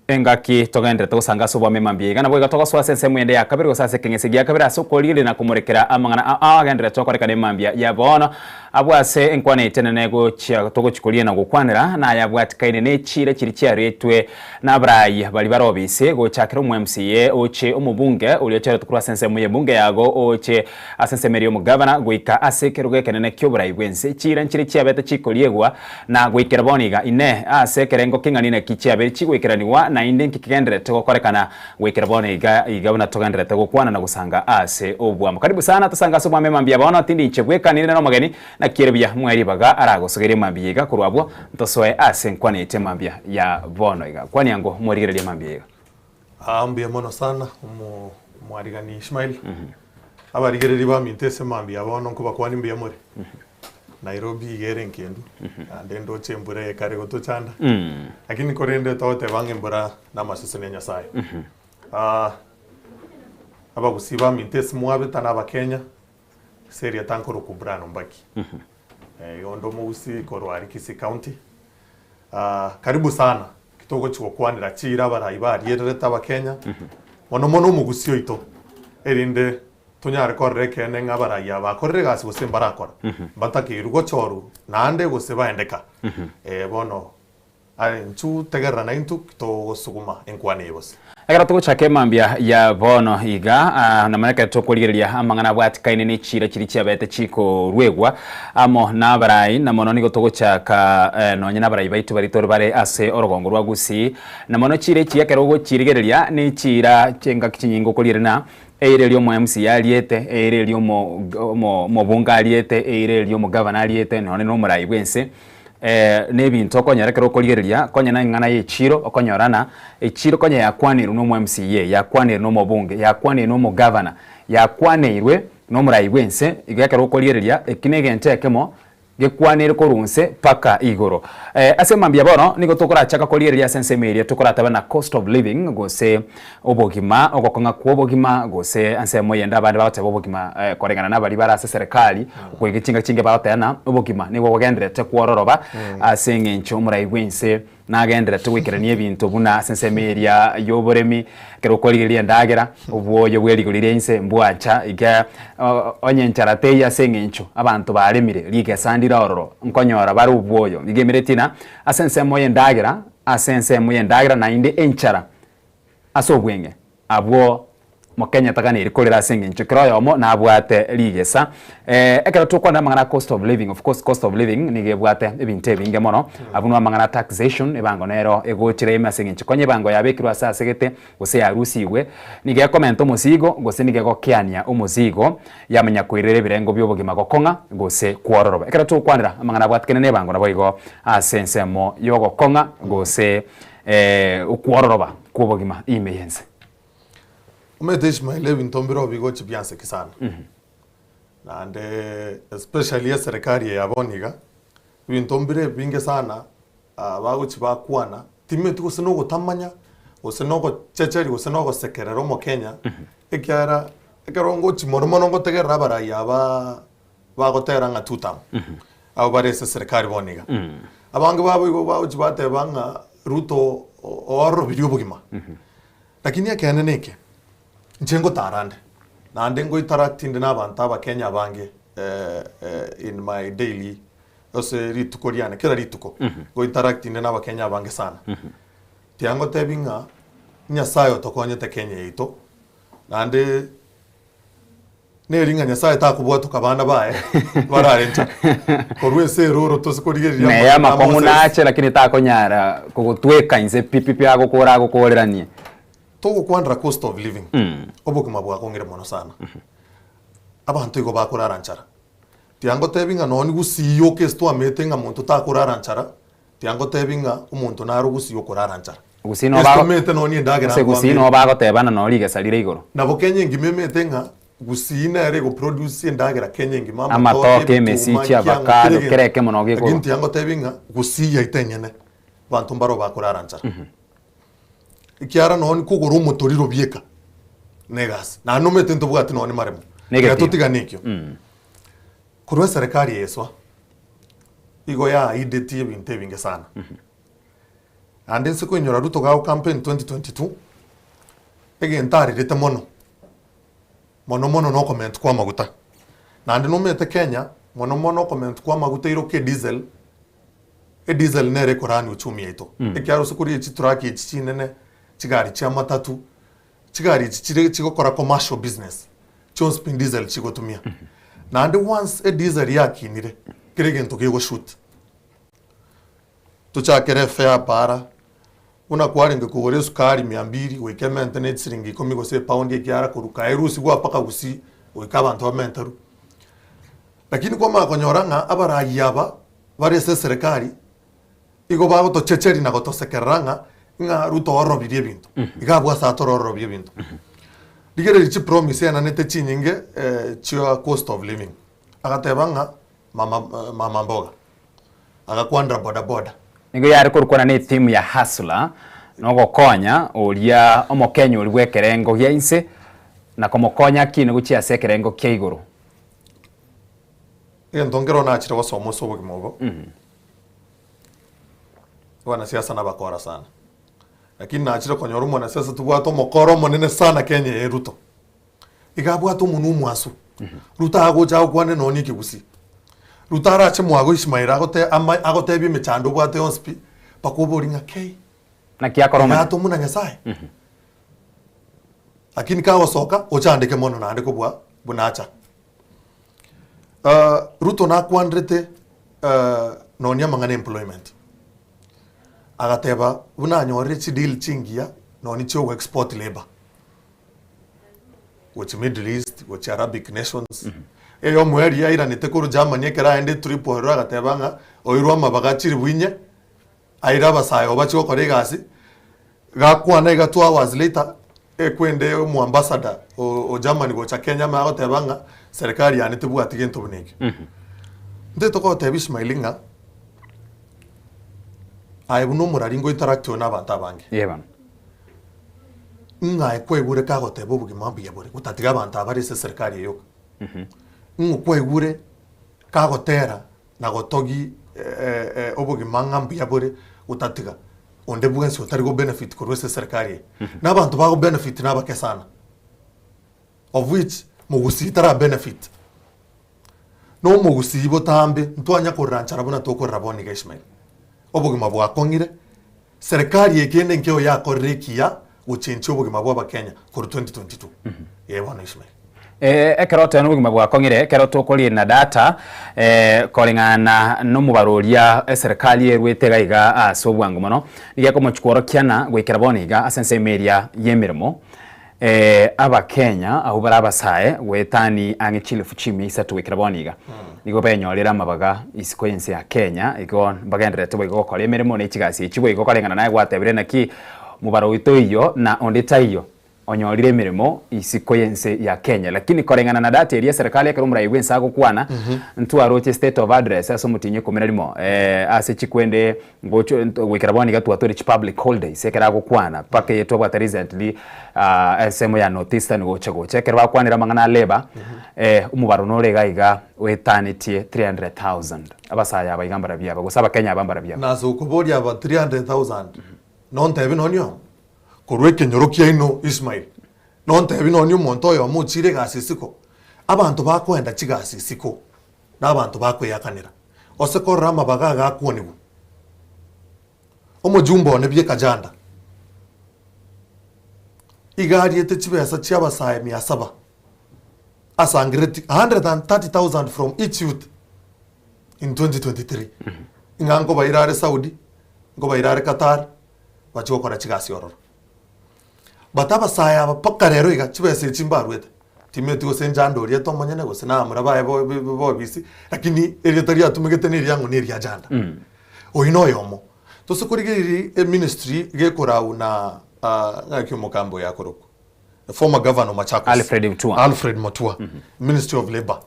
Engaki togenderete gosanga ase obwami mambia iga, naboigo togosoa ase ensemo ende ya kabere gose ase ekeng'ese gia kabere ase okorigereria na komorekera amang'ana ao agendererete gokorekana emambia ya bono. Abwo ase enkwana etenene gochia togochia koria na gokwanera nayabwatikaine ne chiira chiria chiaretwe nabarai baria bare obisi gochakera omo MCA oche omobunge oria ochoretwe korwa ase ensemo y'ebunge yago oche ase ensemo eria y'omogavana goika ase ekerogo ekenene ki'oborai bw'ense. Chiira nchiria chiabete chikoriegwa Na goikera bono iga, Inee, ase ekerengo keng'ani naki chiabeire chigoikeranigwa, naende inki kegendererete gokorekana goikera bono iga, iga buna togendererete gokwana na gosanga ase obwamo? Karibu sana tosange ase obwamo emambia bono, tindi inche bweka, ninde nomogeni, naki ere buya moe ribaga aragosogerie emambia iga, korwa abwo ntosoe ase enkwana yaito emambia ya bono iga. Kwania ango morigererie emambia iga. Aa mbuya mono sana omo omwarigani Ishmael, abarigereria baminto ase emambia bono nkobakwania mbuya more. Nairobi iga ere enkendu, naende ndoche embura ekare gotochanda, lakini korende togoteba ng'a embura namaseseni a Nyasaye. Ah, abagusii baminto ase mwabeta na abakenya, ase erieta nkorokwa Brian Ombaki. Eh, igo onde omogusii korwa aria Kisii County. Ah, karibu sana, ki togochi gokwanera chiira abarai bariererete abakenya, mono mono omogusii oito, erinde Tonyare korora ekeene ng'a abarai aba bakorire egasi gose mbarakora, mbatakeirwe gochorwa naende gose baendeka. Ee bono, aye inchuo tegerera naintwe togosuguma enkwana eye bose. Ekero togochaka emambia ya bono iga, ah, namanya ekero tokorigereria amang'ana abwatikaine ne chiira chiria chiabete chikoruegwa amo nabarai, na mono nigo togochaka eh, nonye nabarai baito baria tore bare ase orogongo rwa Gusii, na mono chiira echi ekero ogochirigereria ne chiira chingaki chinyinge okorigereria na Eira eria omo MCA ariete, eira eria omo omo omobunge ariete, eira eria omogavana ariete, nonye na omorai bwense, na ebinto okonyora ekero okorigereria, konya na eng'ana ya echiro, okonyora ng'a echiro konya yakwaneirwe na omo MCA, yakwaneirwe na omobunge, yakwaneirwe na omogavana, yakwaneirwe na omorai bwense, igo ekero okorigereria, eki na egento ekemo Gekwanere korwa inse mpaka igoro. Ase mambia bono nigo tokorachaka korigereria ase ensemo eria tokorataba na cost of living gose obogima, ogokong'a kw'obogima gose ensemo eyende abande bagoteba obogima koreng'ana na baria bare ase eserekari goika chingaki chinge bagoteba ng'a obogima nigo bogendererete kwororoba ase eng'encho omorai bwense Nagendererete goikerania ebinto buna ase ensemo eria y'oboremi, ekero okorigereria endagera, obwoyo bwe rigori ria inse mbwancha, iga onye enchara teiyo ase eng'encho abanto baremire, rigesa ndire ororo, nkonyora bare obwoyo. Iga emereti ng'a ase ensemo y'endagera, ase ensemo y'endagera naende enchara ase obweng'e, abwo. Mokenya taganeiri korera ase eng'encho kera oyomo nabwate rigesa. Ekero tokwana amang'ana a cost of living, of course cost of living nigo ebwate ebinto ebinge mono, abwo nwo amang'ana a taxation, ebango nero egochera ime ase eng'encho konya ebango yabekirwe ase asegete gose yarusigwe, nigo ekomenta omosigo gose nigo egokeania omosigo yamanya koirera ebirengo bi'obogima gokong'a gose kwororoba. Ekero togokwanera amang'ana abwatekene nebango naboigo ase ensemo y'ogokong'a gose okwororoba kw'obogima ime y'ense. Omanyete Ishmael ebinto mbire obigochi bianseki sana. Naende especially eserekari eye ya bono iga, ebinto mbire ebinge sana bagochi bakwana, timeti gose na ogotamanya, gose na ogochecheria gose na ogosekerera omokenya, ekiagera ekero ngochi mono mono ngotegerera abarai aba bagotera ng'a two term, abwo bare ase eserekari bono iga. Abange babo igo bagochi bateba ng'a Ruto oororobirie obogima. Lakini ekeene neke, inche ngotara nde, naende ngointeract inde nabanto abakenya abange in my daily ase rituko riane kera rituko, ngointeract inde nabakenya abange sana. Tiga ngotebi ng'a Nyasaye otokonyete Kenya yaito, naende neri ng'a Nyasaye takobwatoka abana baye barare nchara. Korwa ense eroro tose korigereria Neye amang'ana a amakong'u Moses. nache lakini takonyara kogotweka inse pi pi pi agokora agokoreranie. Togokwanera cost of living, obogima bwakong'ire mono sana. Abanto igo bakorara nchara. Tiga ngotebi ng'a nonye gusii yoka ase twamete ng'a monto takorara nchara, Tiga ngotebi ng'a omonto nare ogusii okorara nchara. Gusii noo Ase bago tomete nonye endagera gose gusii nkwamete. noo bagotebana noo rigesa rire igoro. Nabo Kenya engima emete ng'a gusii nere egoproduce endagera Kenya engima, amatoke, Amatoke, ebituma, emesichi, kiang'o, kera avocado, egento. kera ekemo noo Lakini gekorwa. tiga ngotebi ng'a gusii yaito enyene, abanto mbaro bakorara nchara. Ekiagera nonye kogora omotoriro bieka, na egasi. Naende nomanyete ntobwati nonye maremo. Tiga Negetimo. totigane ekio. Korwa eserekari eswa, igo yaidetie ebinto ebinge sana. Naende inse koinyora Ruto gago campaign 2022, egento arerete mono, mono mono na okoment kwa amaguta. Naende nomanyete Kenya, mono mono okoment kwa amaguta iroka ediesel, ediesel nere ekorani uchumi yaito. Ekiagera ase koria chitraki echi chinene, chigari chia matatu, chigari echi chire chigokora commercial business, chionsi pi diesel chigotumia. Naende once ediesel yakinire, kera egento kegoshoot. Tochakere efare para, buna kwarenge kogora esukari mia mbiri goika emente ne chisiringi ikomi gose epaundi ekiara korwa kaerusigwa mpaka gusii goika abanto bamenterwe. Lakini kwamanya konyora ng'a abarai aba bare ase eserekari, igo bagotochecheria na gotosekerera ng'a ng'a Ruto ororobirie ebinto. Iga abwo ase atorororobie ebinto. Rigereria chipromise enanete chinyinge chia cost of living. Agateba ng'a mama mama mboga, agakwanera boda boda. Nigo yare korokwana ne etimu ya Hustler na ogokonya oria omokenya oria bw'ekerengo gia inse na komokonya akine gochia ase ekerengo kia igoro. Egento nkero nachire gosoma ase obogima obo, Abanasiasa nabakora sana, lakini nachire konyora omwanasiasa tobwate omokora omonene sana Kenya eye Ruto. Iga abwate omonwa omwasu. Ruto agocha agokwane nonya ekegusii. Ruto arache mwago Ishmael agote ama agotebie emechando obwate yonsi pi, mpaka oborie ng'a kei, Naki akora iga omonyene. atomwa na Nyasaye? Lakini kagosoka, ochandeke mono naende kobua buna acha. Ruto nakwanderete nonya amang'ana employment, agateba buna anyorire chideal chingiya nonya chia ogo export labour gochia Middle East, gochia Arabic nations. Eyomo eria airanete korwa Germany ekero aende etrip ororo agateba ng'a oirwe amabaga chiribu inye, aire abasae obo bachie gokora egasi, gakwana iga 2 hours later, ekwende omoambassador o Germany gocha Kenya amanye agoteba ng'a serikali yane tebwati gento buna ekio. Ntete togotebia Ishmael ng'a aye buna omorari ngo interact ore na abanto abange. Ee bono. Ng'a aye kwaigure kagoteba obogima mbuya bore, gotatiga abanto aba bare ase eserikari eye yoka. Ng'o kwaigure kagotera na gotogi obogima ng'a mbuya bore gotatiga onde bwensi otari go benefit korwa ase eserikari eye. Na abanto bago benefit nabake sana, of which mogusii tara benefit. Na omogusii botambe ntwanya korera nchara buna tokorera bono iga Ishmael. Obogima bwakong'ire, serikari eye kende nkeo yakorire ekiya. gochenchia obogima bwa abakenya korwa 2022. Ee bono Ishmael. Ekero oteba nobogima bwakong'ire, ekero tokorina data koreng'ana nomobaro oria eserekari erwete iga iga ase obwango mono, nigo ekomochia kworokiana goikera bono iga ase ensemo eria y'emeremo. Abakenya abwo bare abasae goetani ang'e chilifu chimia isato goikera bono iga, nigo benyorire amabaga isiko y'ense ya Kenya, igo mbagendererete boigo gokora emeremo ne chigasi echi boigo koreng'ana naye gwatebire naki mobaro oito oyio na onde taiyo onyorire emeremo isiko y'ense ya Kenya. Lakini koreng'ana na data eria eserekari ekero omorai bw'ense agokwana, ntwaroche state of address ase omotienyi ikomi na rimo ase chikwende Ngocho goikera bono iga twatore chi public holidays ekero agokwana mpaka eye twabwate recently ensemo ya North Eastern gocha gocha ekero bakwanire amang'ana a labour omobaro nore iga iga oetanetie 300,000 abasae aba iga mbarabio aba gose abakenya aba mbarabio aba. Nase okoboria aba 300,000 nontebi nonye oyomo korwa ekenyoro kiaino Ishmael nontebi nonye omonto oyomo ochire egasi isiko abanto bakoenda chigasi isiko na abanto bakoeakanera, gose korora amabaga agakuonigwa. Omojumbe one bi'ekajanda iga ariete chibesa chi'abasae mia saba, asangereti 130,000 from each youth in 2023, ng'a nkobaira are Saudi, nkobaira are Qatar, bachie gokora chigasi ororo. But abasae aba mpaka rero iga chibesa echi mbaruete, timeti gose njanda oriete omonyene gose namura baye bo- bo- bobisi, lakini erieta riatumegete na eriang'o na eria janda. Oyio na oyomo. Tose korigereria eministry gekorau na ng'aki omogambi oyo akorokwa? The former governor o Machakos. Alfred Mutua. Alfred Mutua, Ministry of Labour.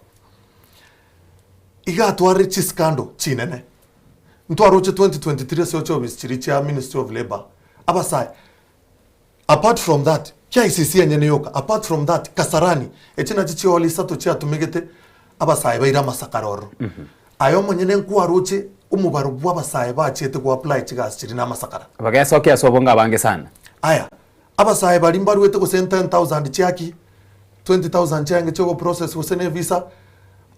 Iga atwarire chiscandal chinene. Ntwaroche 2023 ase chiofisi chiria chia Ministry of Labour, abasae Apart from that, KICC enyene yoka, apart from that, Kasarani, echi nachi chihall isato chiatumegete abasae baire amasakara ororo. Aye omonyene nkwaroche omobaro bwa abasae bachiete go apply chigasi chiria na amasakara. Bagesokia ase obonge abange sana. Aya, abasae baria mbaruete gose 10,000 chiaki, 20,000 chiange chiogo process gose ne visa,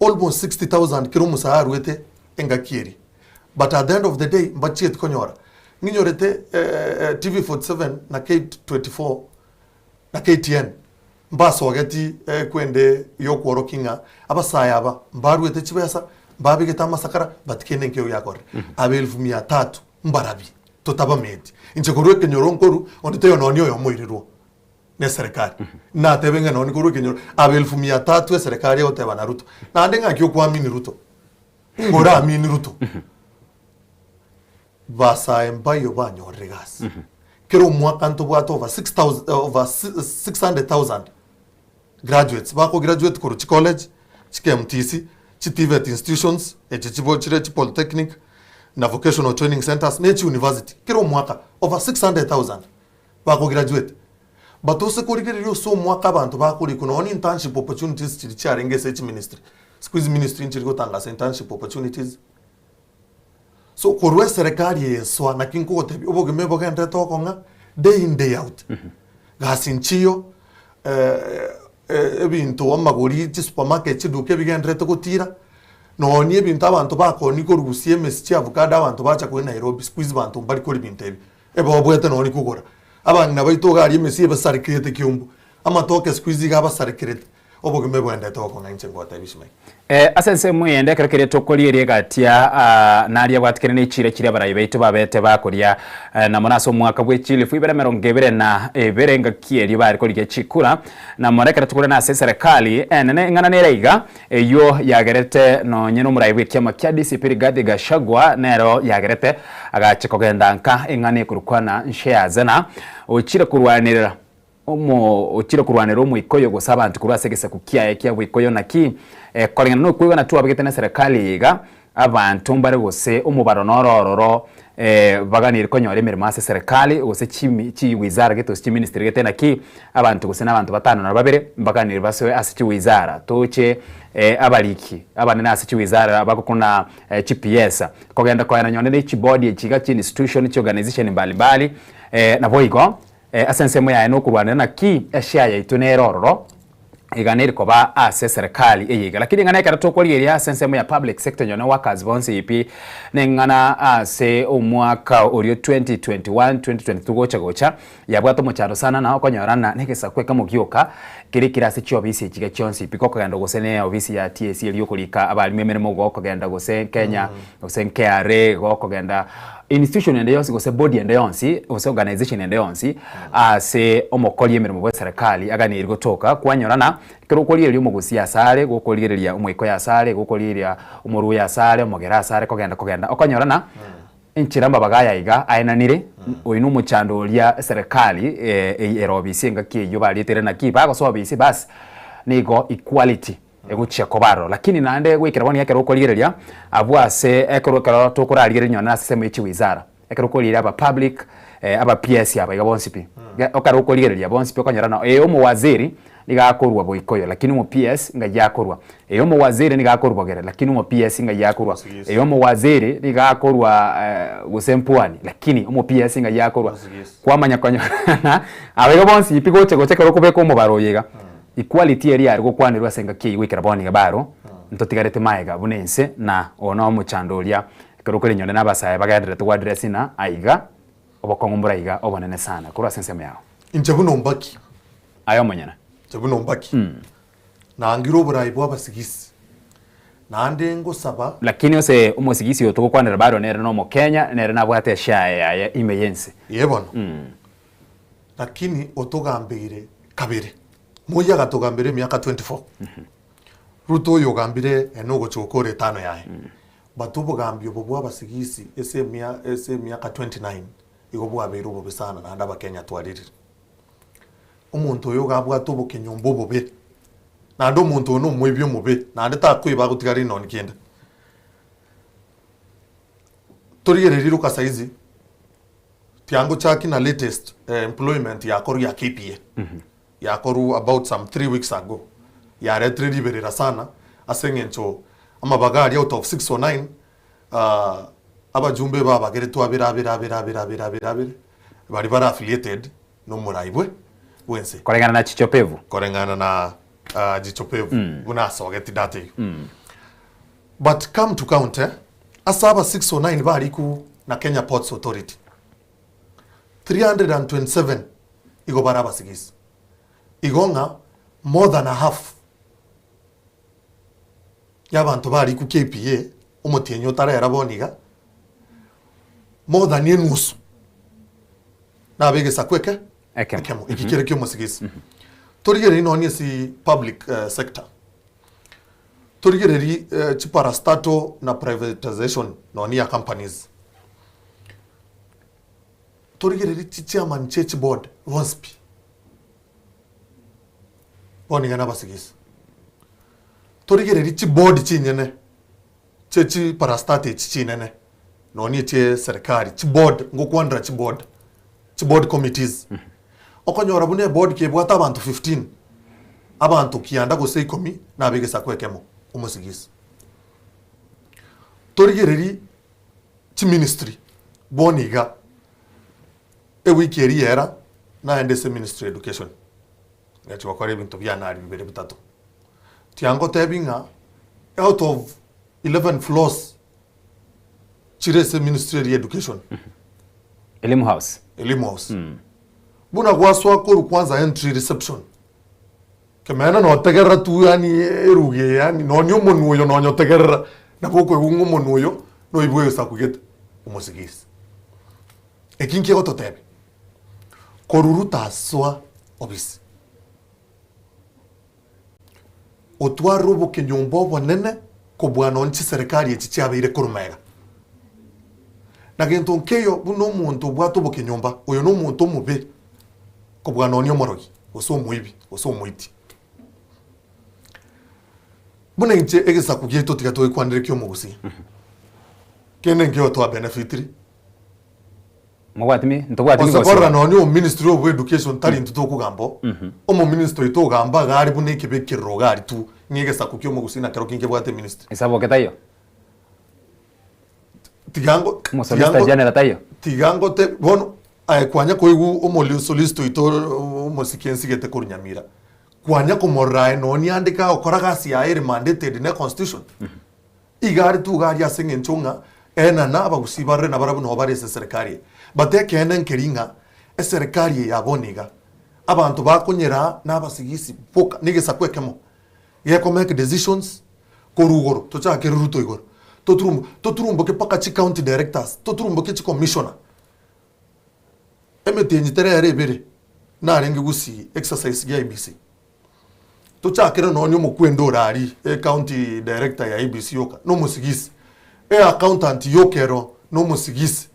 almost 60,000 kera omosae aruete engaki eria. But at the end of the day mbachieti konyora. Ng'inyorete TV47 na K24 na KTN mbasogeti ekwende yokworokia ng'a abasae aba mbaruete chibesa, mbabegete amasakara but kende nkeiyo giakorire. Aba elfu mia tatu mbarabi totabameti. Inche korwa ekenyoro nkoru onde taiyo nonya oyomo oirirwe na eserekari. Natebe ng'a nonya korwa ekenyoro aba elfu mia tatu eserekari egoteba na Ruto. Naende ng'aki okoamini Ruto? Nigo oraamini Ruto? Basae mbayo banyorire egasi. Kera omwaka ntobwate over 6,000 over 600,000 graduates bako graduate korwa chicollege, chi KMTC, chi TVET institutions, echi chibo chire chi polytechnic na vocational training centers ne chi university. Kera omwaka over 600,000 bako graduate. But ose korigereria ase omwaka abanto bakorikwa nonya internship opportunities chiria chiarenge ase echiministry, siku hizi ministry nchiri gotangasa internship opportunities. So korwa eserekari eye eswa naki nkogotebia obogima ebogenderete okong'a day in day out. Gasi nchiyo ebinto amagori chisupermarket chiduka ebigenderete gotira, nonya ebinto abanto bakoonia korusia emesi chiavocado abanto bacha koria Nairobi siku hizi banto mbari koria binto ebi. Ebobwete nonya kogora. Abang'ina baito iga aria emesie ebasarekerete kiombo, amatoke siku hizi iga abasarekerete, obogima ebwendete gokong'a inche ngotebia Ishmael. Ase ensemo eyende ekero keria tokoria eria egatia naria abwatikene ne chiira chiria abarai baito babete bakoria na mono ase omwaka bwe chilifu ibere emerongo ebere na ebere engaki eria bare korigia chikura na mono ekero tokoria nase eserekari enene eng'ana nere iga Eyio yagerete nonye nomorai bw'ekiama kia DCP Rigathi Gachagua nero yagerete agacha kogenda nka eng'ana ekorokwa na Nsheazena ochire korwanerera omo ochire korwanerera omoikoyo gose abanto korwa ase egesaku kiaye kia boikoyo naki koreng'ana nokoigwana twabegete na eserekari eye iga Abanto mbare gose omobaro noro ororo baganeirie konyora emeremo ase eserekari gose chimi chiwizara gete gose chiministry gete naki abanto gose na abanto batano na babere mbaganeire basoe ase chiwizara toche abariki abanene ase chiwizara bagokuna chipiesa kogenda koena nyonde ne chibodi echi iga chiinstitution chiorganization mbalimbali naboigo ase ensemo yaye nokorwanera naki eshare yaito nere ororo. Iga neri koba ase eserekari eye iga. Lakini ing'ana ekero tokorigereria ase ensemo ya public sector nonye workers bonsi pi neng'ana ase omwaka oria 2021 2022 gocha gocha yabwate omochando sana na okonyora ng'a negesaku ekemo gioka kere kere ase chiofisi echi iga chionsi pi gokogenda gose ne ofisi ya TSC eria yokorika abalimu emeremo gokogenda gose Kenya gose KRA gokogenda institution ende yonsi gose body ende yonsi gose organization ende yonsi ase omokori emeremo bwe serikali aganeirie gotoka kwanyora na ekero okorigereria omogusia asare gokorigereria omoikoyo asare gokorigereria omoruya asare omogere asare kogenda kogenda okonyora na enchera amabaga aya iga aenanire oyo na omochando oria eserekari ere obisi engaki eyio barietere naki bagosoa obisi bas nigo equality egochia koba aroro. Lakini naende goikera bono ekero okorigereria abwo ase ekero ekero tokorarigereria nonye ase ensemo ye chiwizara, ekero okorigereria aba public aba PS aba iga bonsi pi, ekero okorigereria bonsi pi okonyora ng'a ee omowaziri niga akorwa boikoyo lakini omo PS ng'ai akorwa, ee omowaziri niga akorwa bogere lakini omo PS ng'ai akorwa, ee omowaziri niga akorwa gose mpwani lakini omo PS ng'ai akorwa, kwamanya konyora ng'a aba iga bonsi pi gocha gocha ekero okobeka omobaro oyo iga. Equality eria yare gokwanerwa ase engaki eyio goikera bono iga baro, ntotigarete maega buna ense na oyo no omochando oria ekero okorinyore na abasae bagendererete go address ng'a aiga obokong'u mbore aiga obonene sana korwa ase ensemo yao. Inche buna ombaki. Aye omonyene. Inche buna ombaki. Nangire oborai bwa abasigisi, naende ngosaba. Lakini ase omosigisi oyo togokwanera baro nere no omokenya, nere nabwate eshare yaye ime y'ense. Ee bono. Lakini otogambeire kabere. Moi agatogambera emiaka 24. Ruto oyo ogambire ere nogochia gokora etano yaye. But obogambi obo bwa abasigisi ase emia ase emiaka 29 igo bwabeire obobe sana naende abakenya twaririre. Omonto oyo iga abwate obokenyomba obobe, naende omonto oyo nomoibi omobe, naende takoiba agotiga rinoni kende. Torigererie Luka saizi. Tiangochaki na latest employment yakorwa ya KPA yakorwa about some 3 weeks ago yaretire riberera sana ase eng'encho amabaga aria out of 609 abajumbe babageretwe abere abere abere abere abere abere abere baria bare affiliated na omorai bwe bwense. Koreng'ana na Jichopevu. Koreng'ana na Jichopevu buna asogeti data eyio. But come to count eh, ase aba 609 bariku na Kenya Ports Authority, 327 igo bare abasigisi. Igo ng'a more than a half y'abanto bariku KPA omotienyi otarera bono iga, more than enusu nabe egesaku eke ekemo, eki kere kia omosigisi. Torigererie nonye ase public sector. Torigererie chiparastatal na privatisation nonya ya companies. Torigererie chichairman chie chiboard bonsi pi. Bono iga nabasigisi. Torigererie chiboard chinyene chie chiparastatal echi chinene nonya echie serikali chiboard ngokwanera chiboard, chiboard committees. Okonyora buna eboard kebwate abanto 15, abanto kianda gose ikomi nabe egesaku ekemo, omosigisi. Torigererie chiministry bono iga, ewiki eria yera naende ase ministry ya education, ngachia gokora ebinto biane aria bibere bitato. Tiangotebi ng'a out of 11 floors chire ase ministry eria ya education, Elimu House. Elimu House. Buna gwasoa korwa kwanza entry reception, Kemeene notegerera tu yaani eruga eye yaani nonya omonwa oyo nonya otegerera, nabo okoigwa ng'a omonwa oyo noibwe egesaku gete, omosigisi. Eki nki egototebia? Korwa Ruto asoa obisi, otwarire obokenyomba obonene kobua nonye chiserekari echi chiabeire korwa magega. Na gento nkeiyo buna omonto obwate obokenyomba, oyo na omonto omobe kobua nonye omorogi, gose omoibi, gose omoiti. Buna inche egesaku giaito tiga toigwanere kia omogusii, kende nkeiyo twabenefitiri. Mobwati mi, ntobwati Gose migosi. korora nonye omoministry obo education tari intwe tokogamba oo, omominister oito ogamba iga are buna ekebekerero iga aria tu, ng'a egesaku kia omogusii nakero kinkebwate eministry. Esaboke taiyo. Tiga ngo tiga Omosolicitor ngo general taiyo. tiga ngote bono aye kwanya koigwa omoli solicitor oito omosike nsigete korwa Nyamira. Kwanya komorora aye nonye ande kagokora gasi yaye ere mandated ne constitution. Iga are tu iga aria ase eng'encho ng'a enana abagusii barore nabarabwo nabo bare ase eserekari eye. But ekeene nkeri ng'a eserekari eye ya bono iga, abanto bakonyeraa na abasigisi boka, na egesaku ekemo geko make decisions korwa igoro tochakere Ruto igoro, toturumbo toturumboke mpaka chi county directors, toturumboke chi commissioner. Emetienyi tere ere ebere narenge gusii exercise gia IEBC. Tochakere nonye omokwenda ore aria e county director ya IEBC yoka na omosigisi, e accountant yoka ero na omosigisi,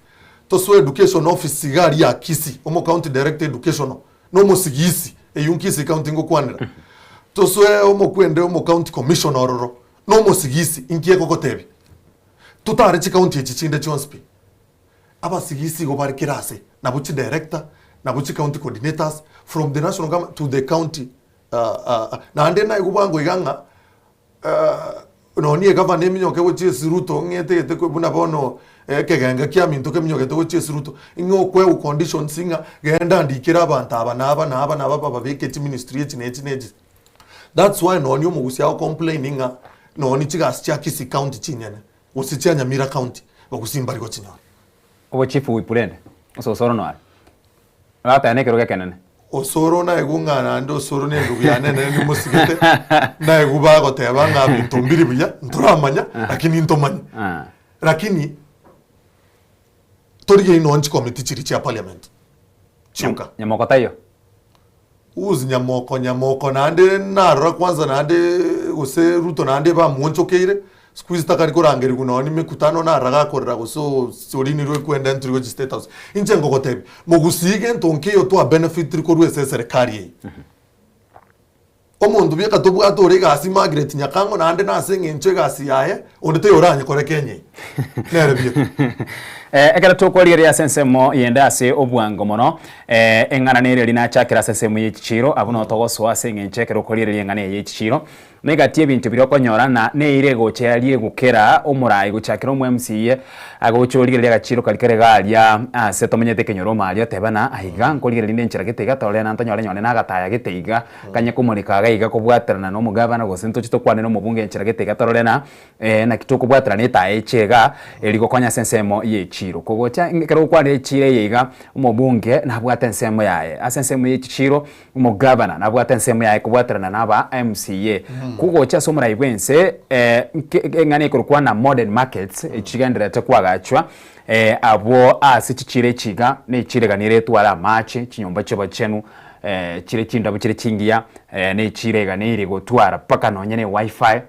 tosoe education office iga aria ya Kisii omo county director educational na omosigisi eywo Kisii county ngokwanera, tosoe omokwende omo county commissioner ororo na omosigisi inki egogotebia? Totare chicounty echi chinde chionsi pi. Abasigisi igo bare kera ase, nabo chidirector, nabo chicounty coordinators, from the national government to the county naende naigwa bwango iga ng'a nonye egavana eminyoke gochia ase Ruto ng'a etagete buna bono ekegenga kiaminto keminyokete gochia ase Ruto, ng'a okoegwa conditions ng'a genda ndikere abanto aba na aba na aba na aba bababeke chiministry echi na echi na echi. That's why nonye omogusia agocomplain ng'a nonye chigasi chia Kisii county chinyene, Gose chia Nyamira county bagusie mbari gochinyora. Obochifu whip rende ososoro noare orataya nekerogo ekenene. Osoro naigwe ng'a naende osoro ne endugu yane enene nimosigete, naigwe bagoteba ng'a binto mbiri buya, ntoramanya, lakini ntomanye. Lakini torigerie nonye chikomiti chiria chia parliament chioka. Nyamoko taiyo. Who's Nyamoko? Nyamoko naende narora kwanza naende gose Ruto naende bamuonchokeire, siku hizi takari korangerigwa nonye mikutano narora gakorera gose orinirwe kwenda entry gochia state house. Inche ngogotebia, mogusii gento nkeiyo twa benefitiri korwa ase eserekari eye. Omonto bieka tobwate ore egasi Margaret Nyakang'o naende nase eng'encho egasi yaye onde taiyo oranyekore Kenya eye. Nere bieka. Eh, ekero tokorigereria ase ensemo yende ase obwango mono eh, eng'ana nere eri nachakera ase ensemo ye chichiro abwo noo togosoa ase eng'encho ekero okorigereria eng'ana eye ye chichiro negati ebinto biria okonyora na neire egocha yaria egokera omorai gochakera omo MCA agocha origereria agachiro karia kare iga aria ase tomenyete ekenyoro ime aria oteba na aiga nkorigereria rinde enchera gete iga tore na ntonyore nyore na agataya gete iga Kanye komoreka iga iga kobwaterana nomogabana gose ntoche tokwane nomobunge enchera gete iga torore na naki tokobwaterana etaya eche iga eri gokonya ase ensemo ye chiiro. Kogocha ekero gokwanire echiiro eye iga omobunge nabwate ensemo yaye, ase ensemo ye chichiiro omogabana nabwate ensemo yaye kobwaterana na aba MCA. Kogocha ase omorai bwa ense eng'ana ekorokwa na modern markets echigendererete koagachwa abwo ase chichiiro echi iga ne echiiro iga nere etware amache, chinyomba chi'obochenu chire chindabu chire chingiya, ne chire iga nere gotwara mpaka nonye ne wifi,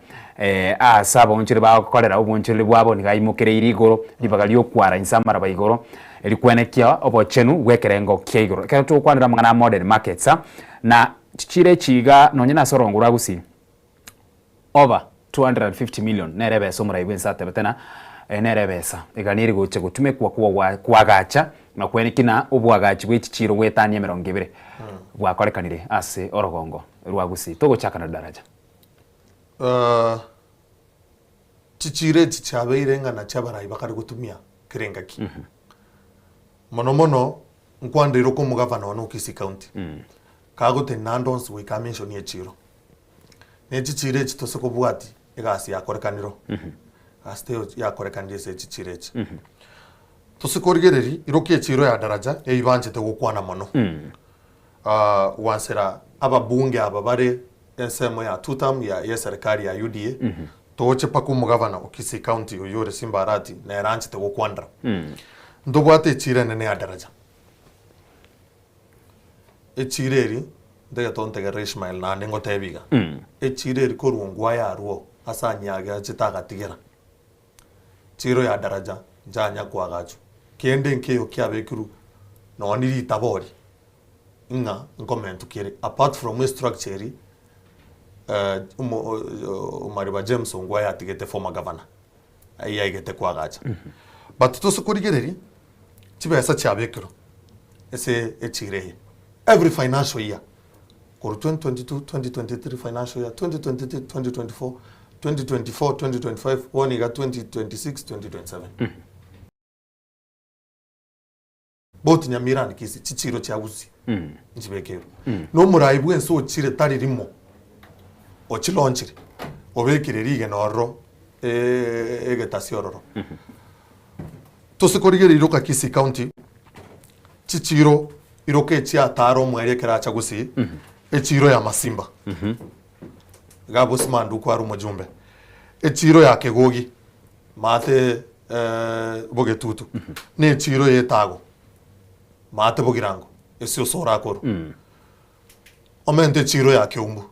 ase abaonchoreri bagokorera obonchoreri bwabo nigo aimokereirie igoro, ribaga riokwara inse amaraba igoro, rikwenekia obochenu bw'ekerengo kia igoro. Ekero togokwanera amang'ana a modern markets na chichire echi iga nonye nase orongo rwa gusii, Over 250 million nere ebesa omorai bwense atebete na nere ebesa eganiri gocha gotumekwa koagacha na kweneki na oboagachi bwe chichiiro goetania emerongo ebere bwakorekanire ase orogongo rwa Gusii. Togochaka na Daraja. Chichiiro echi chiabeire ng'a nachio abarai bakare gotumia kera engaki. Mono mono nkwandeire oko omogavana one o Kisii County, kagotenena ande onsi goika amention echiiro. Ne chichiiro echi tose kobwati egasi yakorekanire gasi teiyo yakorekanire ase echichiiro echi. Tose korigereria iroka echiiro ya Daraja eyio banchete gokwana mono gwansera ababunge aba bare ensemo ya two term ya eserikari ya UDA toche mpaka omogavana o Kisii County oyio ore Simba Arati nere anchete gokwanera. Ntobwate echiiro enene ya Daraja. Echiiro eri, ntagete ontegerere Ishmael naende ngotebie iga, echiiro eri korwa ngwa yarwo ase anyiagachete agatigera, chiiro ya daraja nchanya koagachwa, kende nkeiyo kiabekirwe nonye ritabori ng'a nkomentwa kere apart from estructure eria omo Omariba James Ongwae atigete former governor, eyio aigete koagacha. But tose korigereria, chibesa chiabekirwe ase echiro eye every financial year korwa 2022, 2023 financial year, 2023, 2024, 2024, 2025, bono iga 2026, 2027. Both Nyamira and Kisii chichiro chia Gusii nchibekerwe. Na omorai bwensi ochire tari rimo ochilaunchire obekire rigena ororo egetasi ororo. Tose korigereria iroka Kisii County chichiro iroka echiatara omweri ekero acha Gusii echiro ya Masimba iga abwo Simanduku are omojumbe, echiro ya Kegogi maate Bogetutu, na echiro ya Etago maate Bogirango ase ase orakorwa. Omente echiro ya Keumbu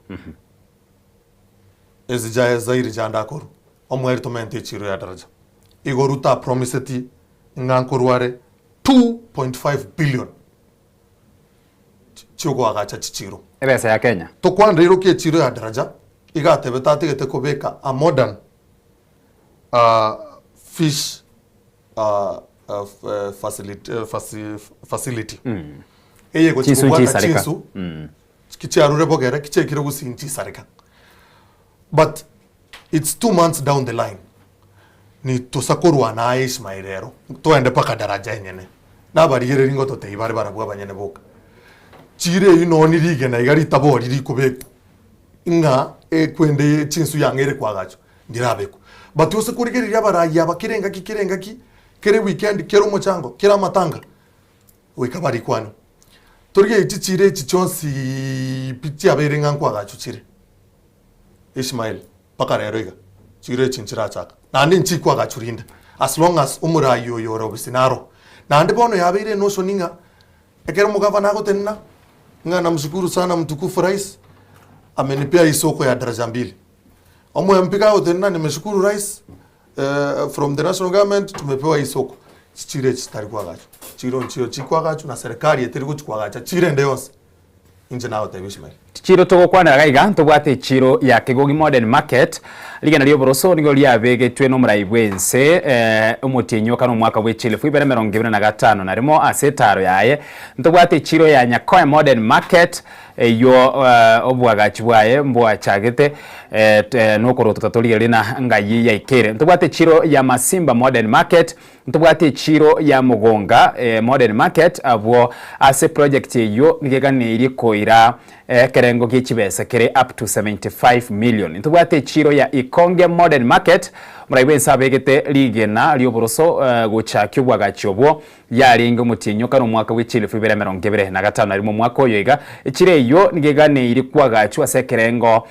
ase jaye Zaire jande akorwa, omweri tomente echiro ya Daraja. Igo Ruto apromiseti ng'a nkorwa are 2.5 billion chiokoagacha chichiro. Ebesa ya Kenya. Tokwanire iroki echiro ya Daraja iga atebete atigete kobeka a modern fish facility eye egochi Chinsu kobwata nchisareka. chinsu chiarure bogere chichekire gusii nchisareka but it's 2 months down the line nitosa korwana aye Ishmael ero toende mpaka Daraja enyene nabarigereria ngototebia bare barabwo abanyene boka chire eywo nonye rigena iga ritabori rikobekwa ng'a ekwende chinsu yang'e ere koagachwa ndirabekwa but ose korigereria abarai aba kera engaki kera engaki kere weekend kere omochango kere amatanga goika barikwane. Torigererie chichiro echi chionsiiii pi chiabeire ng'a nkoagachwa chire Ishmael mpaka rero iga chiro echi nchirachaka naende nchikoagachwa rinde as long as omorai oyo ore obisi naro. Naende bono yabeire enotion ng'a ekero omogavana agotenena ng'a namshukuru sana mtukufu rais amenipea hii soko ya daraja mbili. Omo MP kagotenena nimeshukuru rais from the national government tumepewa hii soko. Chichiro echi chitari koagachwa, chiro nchiro chikoagachwa na serikali etari gochi koagacha chire ende yonsi. Inche nagotebia Ishmael. Chichiro togokwanera gaiga ntobwate echiro ya Kegogi Modern Market, rigena ri'oboroso nigo riabegetwe nomorai bw'ense omotienyi o kane omwaka bwe chilifu ibere emerongo ebere na gatano na rimo ase etaaro yaye. Ntobwate echiro ya Nyakoe Modern Market eyio oboagachi bwaye mbwachagete nokorotota torigererie na ng'ai yaikere. Ntobwate echiro ya Masimba Modern Market, Ntobwate echiro ya Mugunga Modern Market abwo ase project eyio nigo eganeirie koira ekerengo gie chibesa kere up to 75 million. Ntobwate echiro ya Ikonge Modern Market morai bwense abegete rigena rioboroso gochakia obwagachi obwo yarenge omotienyi okare omwaka bwe chielfu ibere emerongo ebere na gatano na rimo omwaka oyo iga. Echiro eyio nigo eganeirie kwagachwa ase ekerengo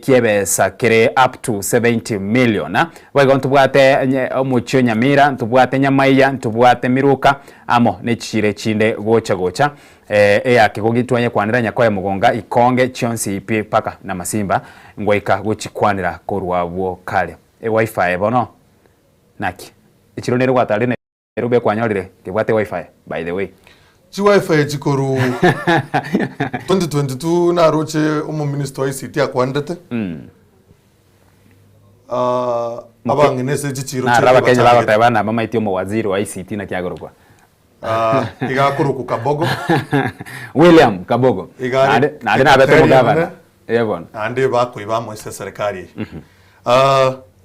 kiebesa kere up to 70 million. Boigo ntobwate omochie o Nyamira, ntobwate Nyamaiya, ntobwate Miruka, amo ne chichiro echinde gocha gocha. Eya kegogi twanyekwanera Nyakoe Mogonga, Ikonge, chionsi pi mpaka na Masimba, ngoika gochikwanera korwa abwo kare. Ewifi bono naki? Echiro nere gwatarire Nairobi kwanyorire kebwate wifi by the way. Chi wifi echi korwa 2022 naroche omominister wa ICT akwanderete abang'ina ase chichiro Naro abakenya bagoteba ng'a bamaeti omowaziri wa ICT naki agorokwa. Iga akorokwa Kabogo. William Kabogo. Iga are Naende naende nabete secretary omogavana. ime. Ee bono. Naende bakoiba amo ase eserekari eye.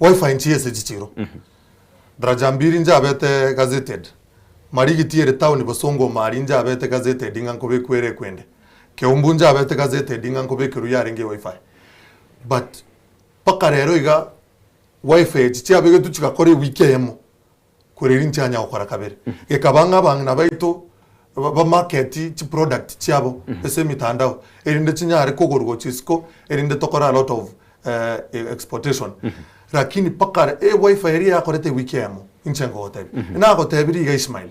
Wifi nchiyo ase chichiro. Daraja mbiri njabete gazetted, Marigiti ere town Bosongo Omari njabete gazetted ng'a nkobekwa ere ekwende, Keumbu njabete gazetted ng'a nkobekerwa yarenge wifi but mpaka rero iga wifi echi chiabegetwe chigakora ewiki eyemo koreri nchianya gokora kabere. Gekaba ng'a abang'ina baito ba market chiproduct chiabo ase emitandao erinde chinyare kogorwa gochia isiko erinde tokore a lot of exportation lakini mpaka ewifi eria yakorete ewiki eyemo inche nkogotebia nagotebirie iga Ishmael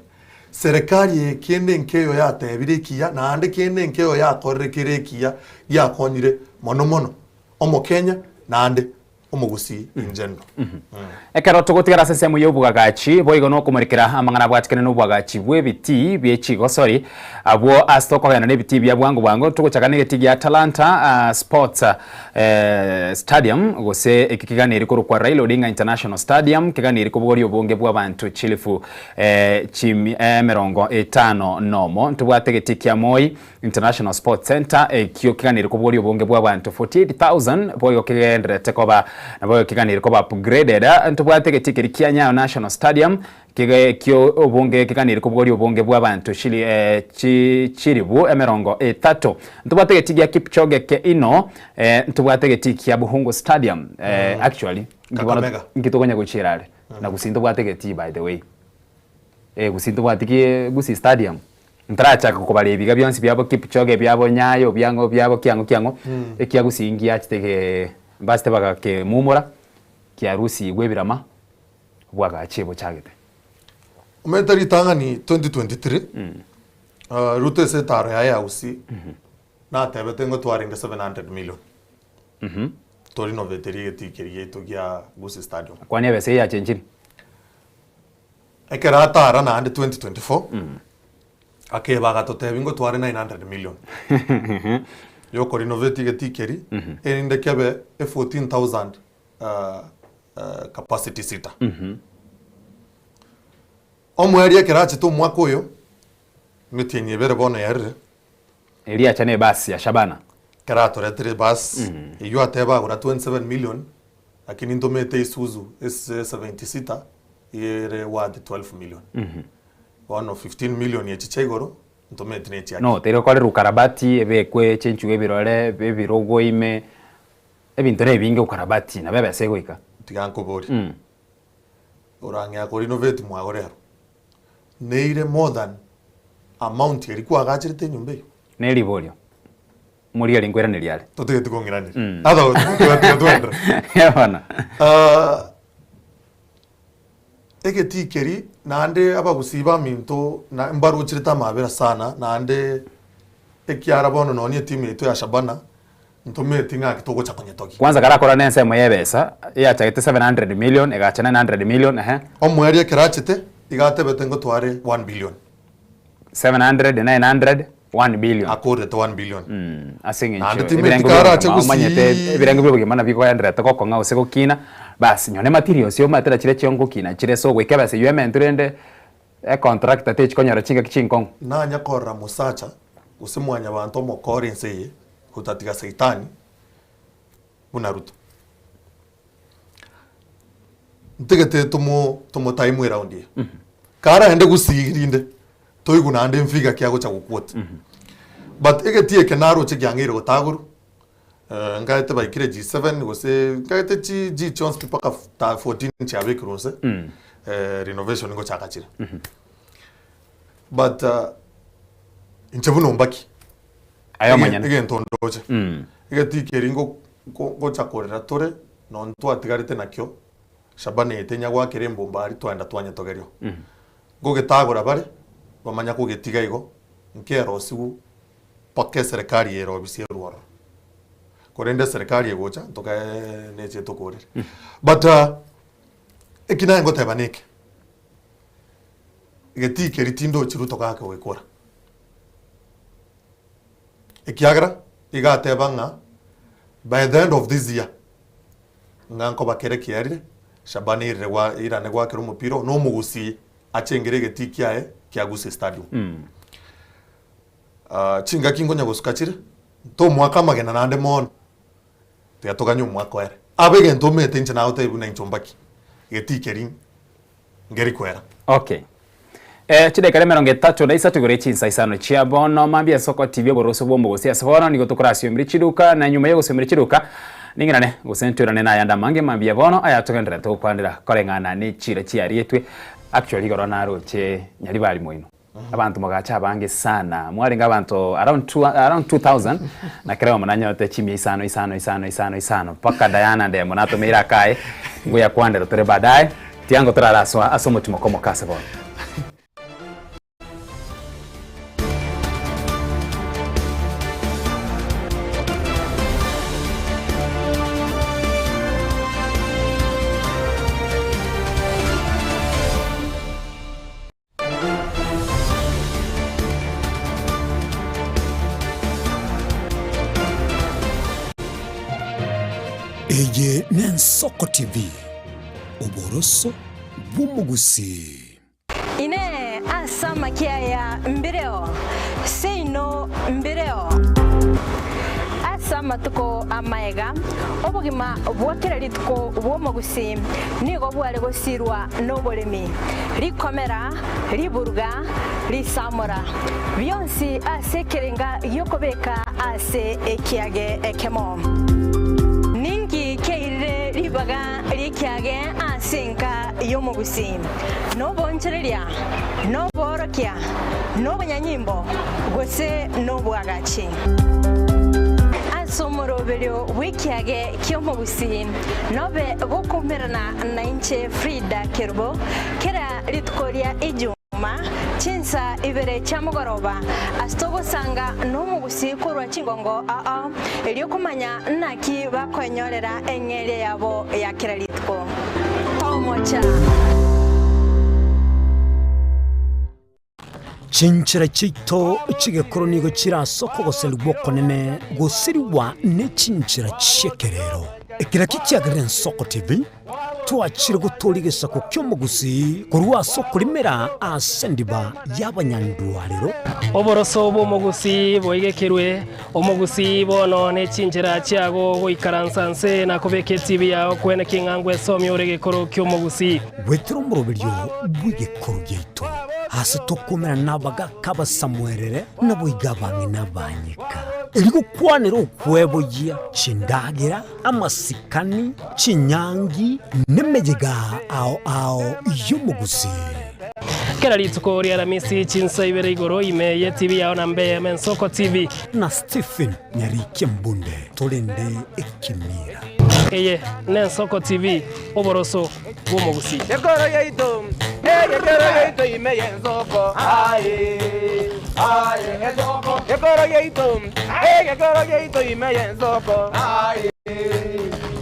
serikali eye kende nkeyo yatebire ekiya naende kende nkeyo yakorire kere ekiya giakonyire mono mono omokenya naende omogusii in general. Ekero togotigara ase ensemo y'obwagachi, boigo nokomorekera amang'ana abwatikane n'obwagachi bw'ebitii bie chigosori, abwo ase tokogenda n'ebitii bia bwango bwango togochaka negetii gia Talanta Sports Stadium gose eki keganeirie korokwa Raila Odinga International Stadium keganeirie kobogoria obonge bw'abanto chilifu emerongo etano nomo. Ntobwate egetii kia Moi International Sports Centre, ekio keganeirie kobogoria obonge bw'abanto 48,000 boigo kegendererete koba. Nabo keganire koba upgraded. Ntobwate egetii keria kia Nyayo National Stadium kige kio obonge keganire kobogoria obonge bwa abanto chili eh, chi chilibu emerongo etato. Ntobwate egetii gia Kipchoge Keino, eh, ntobwate egetii kia Buhungu Stadium. Eh, actually nki bono Kakamega. nki tokonya gochiera are. Na gusii ntobwate egetii by the way. Eh, gusii ntobwate ki Gusii Stadium. Ntarachaka kobara ebiga bionsi biabo Kipchoge biabo Nyayo biang'o biabo kiang'o kiang'o, ekia Gusii ngiachete ge mbachete bagakemumora, kiarusigwe ebirama, bwagaachie bochagete. Omanyete ritang'ani 2023, Ruto ase etaro yaye ya Gusii, natebete ng'a twarenge 700 million, torinoveterie egetii keria giaito gia Gusii Stadium. Kwani ebesa eye yachenchire? Ekero atara naende 2024, akeba agatotebia ngotware 900 million yokorenovate egetii keria, erinde kebe e 14,000 capacity seater. Omoerio ekero achete omwaka oyo, emetienyi ebere bono yarire. Eria acha ne ebasi ya Shabana. Ekero atoretire ebasi, eyio ateba agora 27 million, lakini ntomete Isuzu ase 70 seater, ere worth 12 million. Bono 15 million echi chia igoro, ntometi ne echiake. No, teri gokorerwa ukarabati, ebekwe echenchigwe ebirore, ebirogo ime, ebinto na ebinge ukarabati, nabo ebesa egoika. Tiga nkoborie, orang'ea korenovate mwago rero, neire more than amount eria kwagacherete enyomba eyio? Ne riborio, morigererie nkoiraneria are. Totigeti kong'iraneria. Otherwise, tiga tiga twenderere. Eh bono. Ah, egetii keria naende abagusii baminto na mbarocherete amabera sana naende ekiara bono nonye etimu yaito ya Shabana ntometi ng'aki togocha konyetogia. Kwanza karakora na ensemo ya ebesa, eyachagete 700 million, egacha 900 million, ehe. Omoerio ekero achete, iga atebete ngotware 1 billion. 700, 900, 1 billion. Akorete 1 billion. Ase eng'encho Naende timeti ebirengo karache bi'obogima omanyete gusii. ebirengo bi'obogima nabio bikogendererete gokong'a gose gokina, bas nonye materials omanyete na chiria chiongokina chire so goika ebesa eywo ementwe rende econtractor techikonyora chingaki chinkong'u. Nanya korora mosacha gose mwanyabanto omokora ense eye gotatiga saitani buna Ruto. Ntigete tomo tomotaimwe eround eye. Karaende gusii rinde toigwe naende mfiga ki agocha goquote. But egetii eke naroche kiang'eire gotagorwa, nkaete baikire G7 gose nkaete chi G chionsi pi mpaka ta 14 chiabekirwe inse, renovation ngochaka chire. But inche buna ombaki, Aye omonyene. egento ndoche, egetii keria ngo ngocha korera tore nonye twatigarete nakio, Shabana eye tenya goakera embomba aria twaenda twanyetogeria oo. Ngogetagora bare, bamanya kogetiga igo, nkerosiwu mpaka eserekari ere obisi erwe ororo. Korende eserekari egocha ntokae neche etokorere. But eki naye ngoteba neke, getii keria tindochi Ruto gake gokora. Ekiagera iga ateba ng'a by the end of this year ng'a nkoba kere kiarire, Shabana eirire gwa eirane goakera omopira oo, na omogusii achengere egetii kiaye kia Gusii Stadium. Chingaki nkonya gosuka chire, ntomoaka amagena naende mono, tiga toganye omwaka oere. Abe egento omanyete inche nagotebia buna inche ombaki, getii keria nkeri kwera. Okay. Eh, chidakika emerongo etato na isato igoro ye chinsa isano chia bono mambia esoko TV oboroso bwa omogosi ase bono nigo tokorasiomire chiduka na nyuma yogosiomera chiduka ning'irane gose ntoirane na ayande amange mambia bono aya togendererete gokwanera koreng'ana ne chira chiarietwe actually igoro naroche Nyaribari moino abanto mogacha abange sana mwarenge abanto around two, around 2000 na kera oyomo nanyorete chimia isano isano isano isano isano mpaka Diana Ndemo natomeire akaye ngoyakwanera tore baadaye Tiango torarasoa ase omotimoko omoke ase bono. Eye n'Ensoko TV, oboroso bw'omogusii. Inee! Ase amakia aya mbireo? Seino mbireo. Ase amatuko. amatuko amaega, obogima bwa kera rituko bw'omogusii nigo bware gosirwa noboremi, rikomera, riburuga, risamora, bionsi ase ekerenga gi'okobeka ase ekiage ekemo. Ninki kiairire ribaga ri'ekiage ase enka y'omogusii? Noboonchoreria, noboorokia, nobonyanyimbo, gose nobwagachi? Ase omoroberio bw'ekiage ki'omogusii nobe gokoumerana nainche Frida Kerubo kera rituko ria Ijuma chinsa ibere chia mogoroba ase togosanga nomogusii korwa chingongo ao erio komanya naki bakoenyorera eng'eria yabo ya kera rituko. Tomocha! Chinchera chiaito chi'egekoro nigo chire ase okogoserigwa okonene gosirigwa ne chinchera chi'ekerero. Ekero kichiagerire Ensoko TV, twachire gotooria egesaku ki'omogusii korwa ase okorimera ase endiba y'abanyandwarero. Oboroso bw'omogusii boigekerwe, omogusii bono ne chinchera chiago goikaransa nse na kobeka etibi yao kwene king'a ngwesomia ore egekoro ki'omogusii. Goetera omoroberio bw'egekoro giaito, aase tokoumera nabagaaka abasamuerere, naboigo abang'ina abanyeka, erio gokwanera okweboyia chindagera, amasikani, chinyangi, nemeyega ao ao y'omogusii. Kera rituko ri'Aramisi chinsa ibere igoro ime ye TV yao na mbe eme Nsoko TV. Na Stephen Nyarikia Mbunde torende ekemira. Eye n'Ensoko TV, oboroso bw'omogusii. Ekoro yaito, egekero yaito ime y'ensoko, aye, aye, ensoko. Ekoro yaito, egekero yaito ime y'ensoko, aye,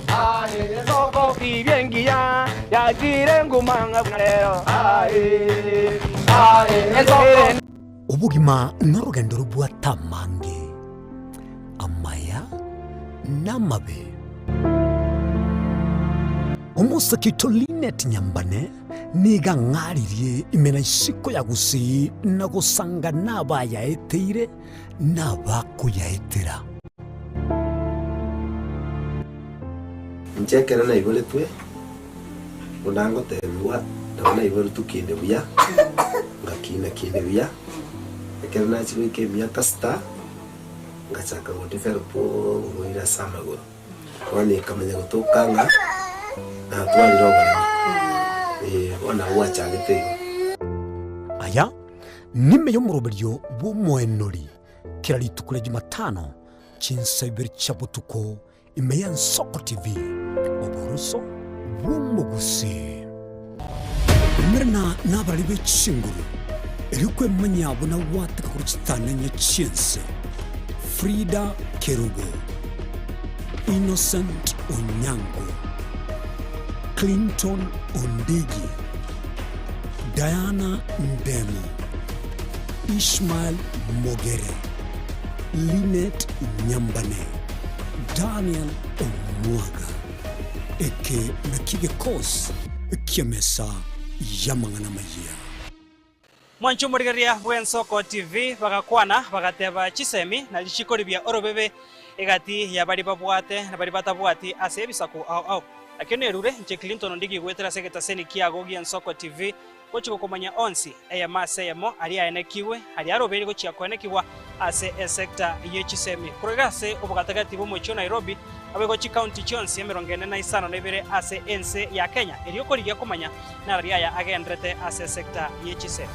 aye, ensoko. Tibia engiya yachire nguma ng'a buna rero, aye, aye, ensoko. Obogima norogendo robwate amange, amaya na amabe. Omosake oito Linet Nyambane nigo ang'aririe ime na isiko ya Gusii na gosanga nabayaeteire na abakoyaetera. Inche ekero naiboretwe, buna ngotebigwa, nabo naiboretwe kinde buya, ngakina kinde buya, ekero nachia goika emiaka sita, ngachaka go develop oborwaire ase amagoro. Bono ekamanya gotoka ng'a natwarire oboremo, eh, bono nabo gwachagete igo. Aya nime y'omoroberio bw'omoenori kera rituko ria Jumatano chinsa ibere chia botuko Ime y'Ensoko TV, oboroso bw'omogusii. Umerana nabarari be chinguru, erio kwemanyia buna gwateka korwa chitananya chi'ense. Frida Kerubo, Innocent Onyango, Clinton Ondigi, Diana Ndemo, Ishmael Mogere, Linet Nyambane. Daniel Omwaga. Eke nakio gekosi ki'emesa y'amang'ana amayia. Mwanche omorigereria bw'Ensoko TV bagakwana bagateba chisemi na richiko ribia orobebe egati ya baria babwate na baria batabwati ase ebisaku ao ao. Nakio nerure inche Clinton Ondigi goetera ase egetaseni kiago gi'Ensoko TV Gochia gokomanya onsi, eyemo ase eyemo, aria aenekigwe, aria arobeire gochia koenekigwa ase esecta ye chisemi. Korwa iga ase obogatagati bw'omochie o Nairobi, naboigo chikaunti chionsi 45 ase ense ya Kenya, erio korigia komanya narari aya agenderete ase esecta ye chisemi.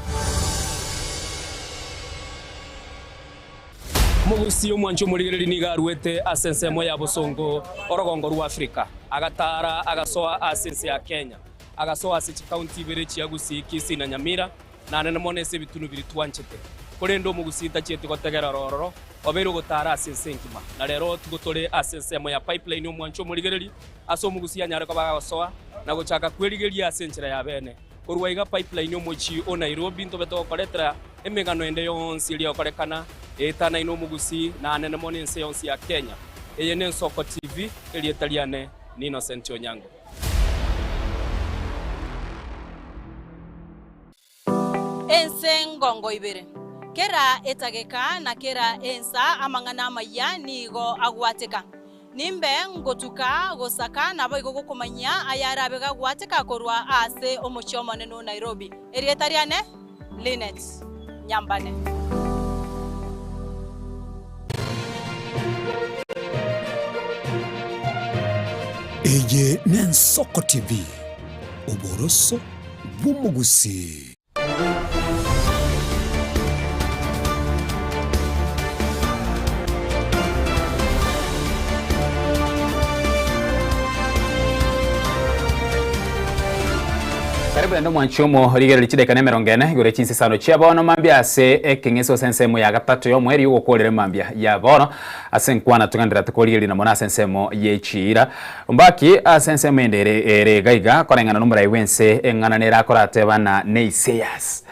Omogusii omwanchi omorigereria nigo aruete ase ensemo ya bosongo orogongo rwa Afrika, agataara agasoa ase ense ya Kenya. Agasoa ase chikaunti ibere chia Gusii, Kisii na Nyamira, na anene mono ase ebitunu biria twanchete. Korende omogusii tachieti gotegera ororo, obeire ogotaara ase ense engima. Na rero tigo tore ase ensemo ya Pipeline omwancho omorigereri, ase omogusii anyare koba agosoa na gochaka kwerigeria ase enchera ya bene. Korwa iga Pipeline omochie o Nairobi ntobe togokoretera emegano ende yonsi eria egokorekana eetanaine omogusii na anene mono ense yonsi ya Kenya. Eye n'Ensoko TV, erieta riane ni Innocent Onyango. Ense ngongo ibere. Kera etageka na kera ensa amang'ana amayia nigo agwateka. Nimbe ngotuka gosaka naboigo gokomanyia ayarabe gagwateka korwa ase omochie omonene o Nairobi. Erieta riane Linet Nyambane. Eye n'Ensoko TV, oboroso bw'omogusii. Karibu naende omwanchi omo rigereria chidakika na emerongo ene igoro chinsesano chia bono mambia ase ekeng'eso ase ensemo ya gatato y'omoerio ogokorera mambia ya bono ase nkwana togendererete korigereria na mono ase ensemo ye chiira Mbaki ase ensemo ende ere ere iga iga koreng'ana nomorai bw'ense eng'ana nere akorateba na naysayers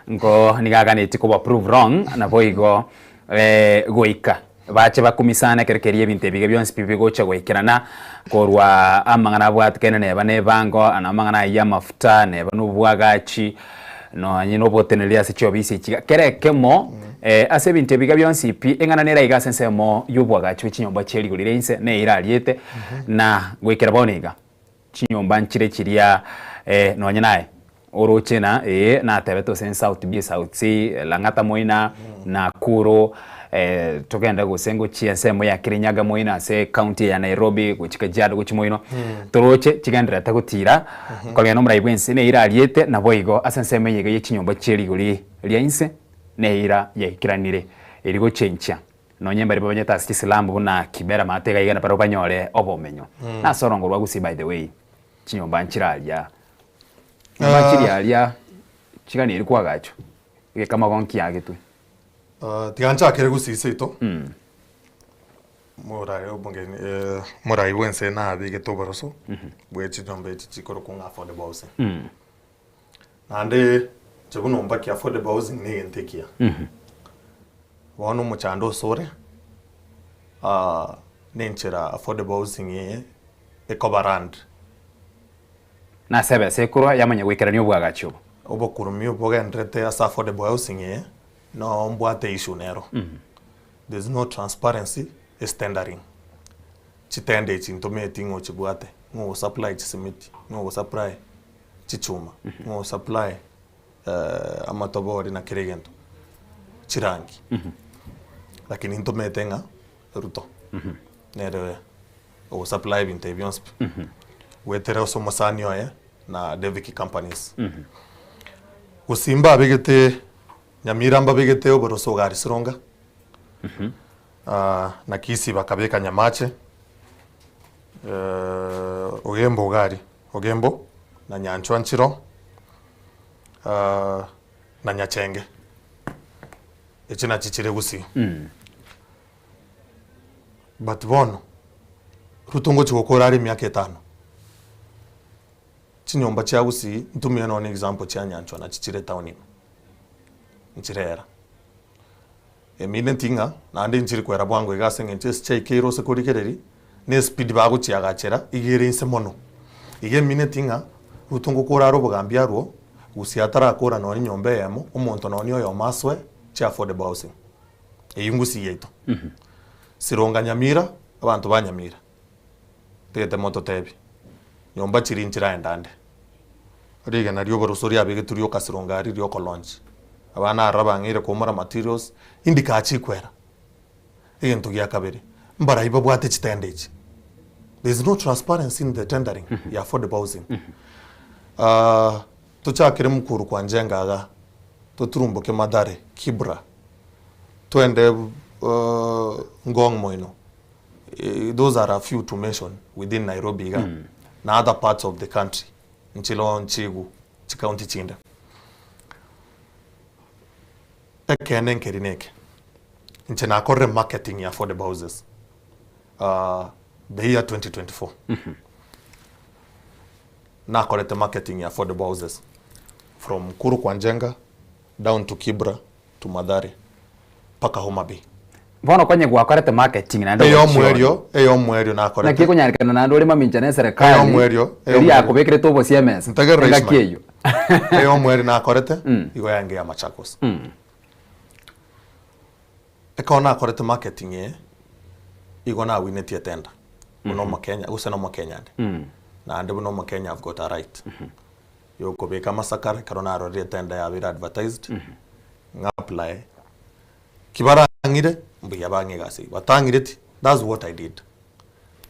nko nigo aganetie koba prove wrong naboigo eh, goika bache bakumisane ekero keria ebinto ebiga bionsi pi bigocha goikerana korwa amang'ana abwatekene neba na ebango na amang'ana ayio amafuta neba na obwagachi nonye na oboteneneri ase chiobisi echi iga kera ekemo ase ebinto ebiga bionsi pi eng'ana nere aiga ase ensemo y'obwagachi bwe chinyomba chie rigori ria inse neye irariete na goikera bono iga chinyomba nchire chiria nonye naye oroche na ee natebete gose South B South C Lang'ata moina Nakuru togende gose ngochia ensemo ya Kirinyaga moino ase ecounty ya Nairobi gochia Kajiado gochia moino toroche chigendererete gotira kogenda omorai bwense neye irariete naboigo ase ensemo eye iga ye chinyomba chie rigori ria inse neira yaikiranire eri gochenchia nonye mbaria babanyete ase chisilamu buna Kibera maate iga iga nabarabwo banyore obomenyo. Nase orongo rwa Gusii by the way chinyomba nchire aria nyomba nchiri aria chiganeri kwagachwa egekamago nkiagetwe. Tiga nchakere Gusii seito morai omogeni morai bwense nabegete oboroso bwe chinyomba echi chikorokwa ng'a affordable housing. Naende inche buna ombaki affordable housing na egento ekiya. Bono omochando osore na enchera affordable housing eye ekoba run. Nase ebesa ekorwa yamanya goikerania obwagachi obo. Obokurumi obo bogenderete ase affordable housing eye noo mbwate issue nero. There is no transparency ase tendering. Chitender echi ntometi ng'a ochibwate, ng'a ogosupply chisimiti, ng'a ogosupply chichuma, ng'a osupply amatobori na kera egento, chirangi. Lakini ntomete ng'a Ruto nere ogosupply ebinto ebi bionsi pi. Goetera ase omosani oye na Deviki Companies. Gose mbabegete Nyamira mbabegete oboroso gari Sironga, na Kisii bakabeka Nyamache, Ogembo gari Ogembo na Nyanchwa nchiro, na Nyachenge. Echi nachi chire Gusii. But bono, Ruto ngochi gokora are emiaka etano. Chinyomba chia Gusii ntumie nonye example chia Nyanchwa nachi chire etown ime, nchirera. Emineti ng'a naende nchiri kwera bwango iga ase eng'encho ase chiaikeire ase korigereria, na espeed bagochiagachera iga ere inse mono. Iga emineti ng'a Ruto ngokora are obogambi arwo, Gusii atarakora nonye enyomba eyemo, omonto nonye oyomo asoe chia affordable housing. Eyio Gusii yaito. Sironga Nyamira, abanto ba Nyamira. Ntagete mototebie, nyomba chiria nchiraenda ande? Rigena ri'oboroso riabegetwe ri'okasironga aria ri'okolaunch. Abana aroro bang'eire koumora materials, indi kaa chikwera. Egento gia kabere, mbarai babwate chitender echi. There is no transparency in the tendering ya affordable housing. Tochakere Mukuru kwa Njenga igaa, toturumboke Mathare, Kibra, twende Ngong moino. Those are a few to mention within Nairobi iga na other parts of the country nchiro nchigu chicounty chinde. Ekeene nkeri neke, inche nakorire marketing ya affordable houses the year 2024 nakorete marketing ya affordable houses from Mukuru kwa Njenga down to Kibra to Mathare mpaka Homa Bay. Bono konye gwakorete marketing naende Ey'omoerio, ey'omoerio nakorete. Naki ekonyarekana naende ore mamincha na eserekari Ey'omoerio, eria ey'omoerio. yakobekerete obosie emesa Ntegerere engaki Ishmael. eyio. Ey'omoerio nakorete, igo yange ya Machakos. Ekero nakorete marketing eye, igo nawinetie etender buna omokenya gose na omokenya ande. Naende buna omokenya I've got a right yokobeka amasakara ekero narorire etender yabeire advertised, ng'a apply. Ki barang'ire, mbuya bang'e egasi eyio, batang'ireti, that's what I did.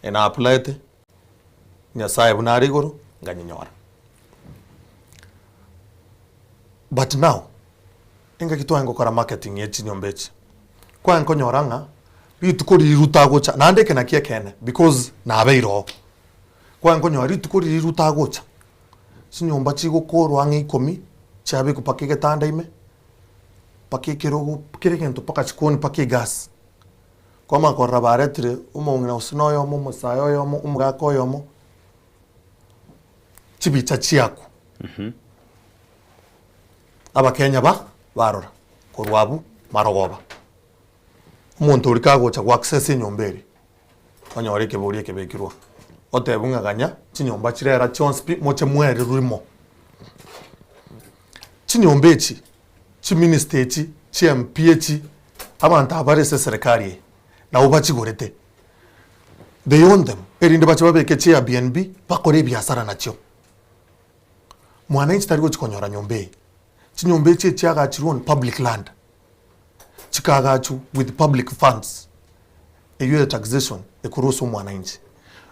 Na applyete, Nyasaye buna are igoro, nkanyenyora. But now, engaki tware gokora marketing ye chinyomba echi, kware konyora ng'a rituko riria Ruto agocha, naende eke nakio ekeene because nabeire oo, kware konyora rituko riria Ruto agocha, chinyomba chigokorwa ang'e ikomi, chiabekwa mpaka egetanda ime, mpaka ekerogo, kera egento mpaka chikoni mpaka egasi. Kwamanya korora baretire omong'ina gose na oyomo, omosae oyomo, omogaka oyomo, chibicha chiakwo. Abakenya ba barora korwa abwo marogoba, omonto oria kagocha go access enyomba eria, onyore ekebori ekebekirwe, otebwe ng'a ganya chinyomba chirera chionsi pi moche mwererwe imo. Chinyomba echi, chiminister echi, chi MP echi, abanto aba bare ase eserekari eye, nabo bachigorete, they own them, erinde bache babeke chi Airbnb bakore ebiasara nachio. Mwananchi tari gochi konyora nyomba eye. Chinyomba echi echiagachirwe on public land, chikaagachwa with public funds, eywo ere taxation ekorwa ase omwananchi.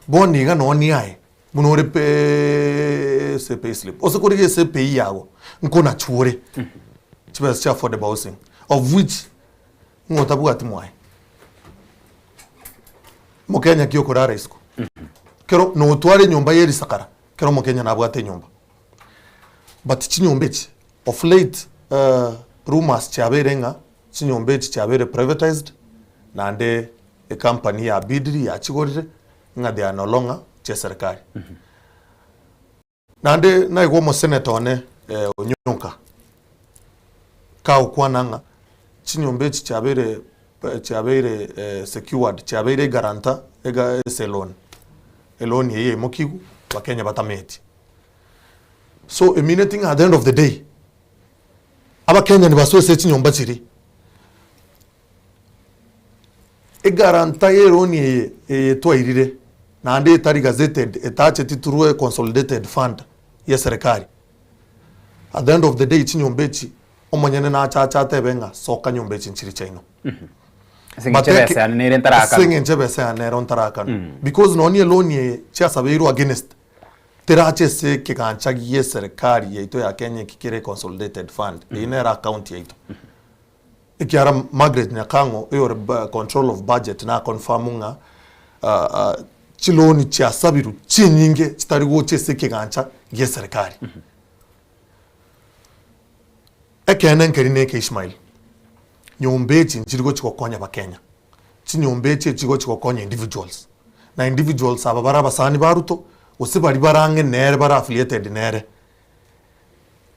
Bono iga nonye niaye, buna ore peeee ase epayslip, ose korigia ase epay yago, nkonachwa ore chibesa chia affordable housing, of which ng'a otabwati mwaye. Mokenya ki okorara isiko? Kero notware enyomba ya erisakara, Kera omokenya nabwate enyomba but chinyomba echi of late rumours chiabeire ng'a chinyomba echi chiabeire privatized naende ecompany ya bidiri yachigorire ng'a they are no longer chia eserekari. Naende naigwa omosenator one Onyonka kagokwana ng'a chinyomba echi chiabeire chiabeire secured chiabeire eguarantor ega ase eloan. Eloan eye yaimokigwe abakenya batameti. So emineti ng'a at the end of the day abakenya nibasoe ase chinyomba chiria. Eguarantor ya eloan eye eye twairire naende etari gazetted etacheti through a consolidated fund ya eserekari, at the end of the day chinyomba echi omonyene nache ache atebe ng'a soka nyomba echi nchiri chiaino. Ase eng'encho ebesa yane nere ntarakana. Ase eng'encho ebesa yane nero ntarakana. Because nonye eloan eye chiasabeirwe against, terache ase ekegancha gie eserekari yaito ya Kenya eki kere consolidated fund, eyio nere account yaito. Ekiara Margaret Nyakang'o oyore controller of budget na confirm ng'a chiloan chiasabirwe chinyinge chitari gocha ase ekegancha gie eserekari. Ekeene nkeri neke Ishmael, nyomba echi nchiri gochi gokonya abakenya, chinyomba echi echigochi gokonya individuals, na individuals aba bare abasani ba Ruto, gose baria bare ang'e nere bare affiliated nere,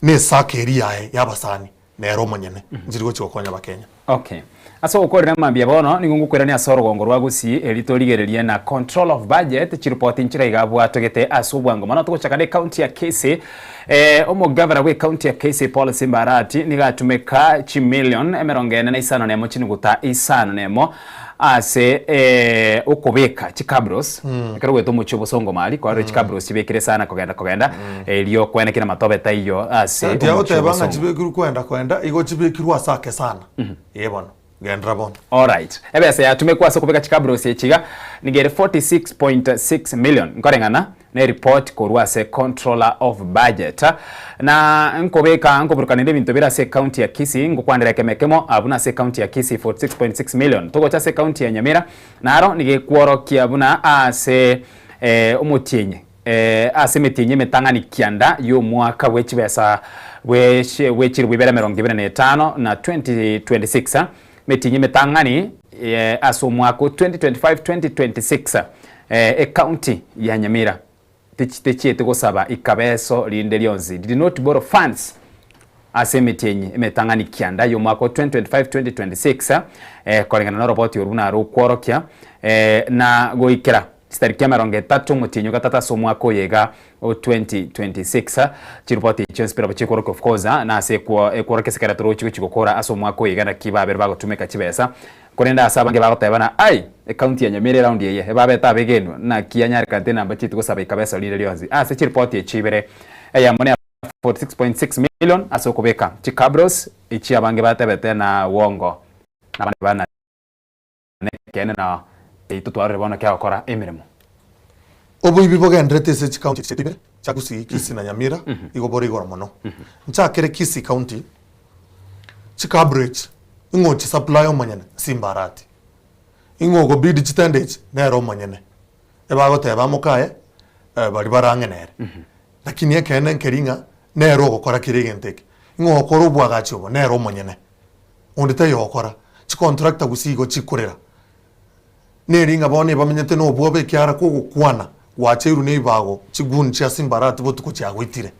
na esacco eria yaye ya abasani nere omonyene, nchiri gochi gokonya abakenya. Okay. Ase ogokorera mambia bono, nigo ngokoirania ase orogongo rwa Gusii erio torigererie na control of budget, chiripoti nchire iga bwatogete ase obwango mono. Togochaka na ecounty ya Kisii, eh, omogavana bwe ecounty ya Kisii Paul Simba Arati nigo atumeka chimillion emerongo ene na isano na emo chinuguta isano na emo ase eh, okobeka chicabros ekero goeta omochie obosongo mari kwarora chicabros chibekire sana kogenda kogenda erio kwenekire amatobe taiyo ase omochie Tiagoteba ng'a obosongo. chibekirwe kwenda kwenda, igo chibekirwe ase ake sana. Ee bono, genderera bono. Alright. Ebesa yatumekwa ase okobeka chikabros echi iga nigo ere 46.6 million nkoreng'ana ne report korwa ase Controller of Budget. Na nkobeka nkoburukanera ebinto bire ase ecounty ya Kisii ngokwanera ekemo ekemo ah buna ase ecounty ya Kisii 46.6 million. Togocha ase ecounty ya Nyamira naro nigo ekworokia buna ase eh omotienyi Ase emetienyi emetang'ani kianda y'omwaka bwe chibesa bwe chilifu ibere emerongo ebere na etano na 2026, emetienyi emetang'ani ase omwaka o 2025-2026, ecounty ya Nyamira techieti gosaba ikabeso rinde rionsi, did not borrow funds, ase emetienyi emetang'ani kianda y'omwaka o 2025-2026, koreng'ana noroboti orwo buna rokworokia na goikera. Chitariki emerongo etato omotienyi o gatato ase omwaka oyo iga o 2026. Chiripoti echio chionsi pirobwo chikworokia of course nase ekworokia ase ekero torochi gochia gokora ase omwaka oyo iga naki babere bagotumeka chibesa. Korende ase abange bagoteba na ai ecounty ya Nyamira eraundi eye ebabete abegenwa naki yanyarekanete enamba chiaito gosaba ikabesa rire rionsi ase chiripoti echi ibere eyemo ne ya 46.6 million ase okobeka chicabros echi abange batebete na wongo na abande bana Nekeene na yaito twarorire bono kiagokora emeremo. Oboibi bogenderete ase chikaunti chiaito ibere chia Gusii, Kisii na Nyamira igo bore igoro mono. Nchakere Kisii County, chikabrech ing'o ochisupply omonyene? Simba Arati. Ing'o ogobid chitenda echi? Nere omonyene. Ebagoteba mokaye baria barang'e nere. Lakini ekeene nkeri ng'a nere ogokora kera egento eke. Ing'o ogokora obwagachi obo? Nere omonyene. Onde taiyo ogokora. Chicontractor gose igo chikorera. Neri ng'a bono ebamenyete nobwoba ekiara kogokwana gwacheirwe nebibago chigoon chia Simbarati botuko chiagoitire.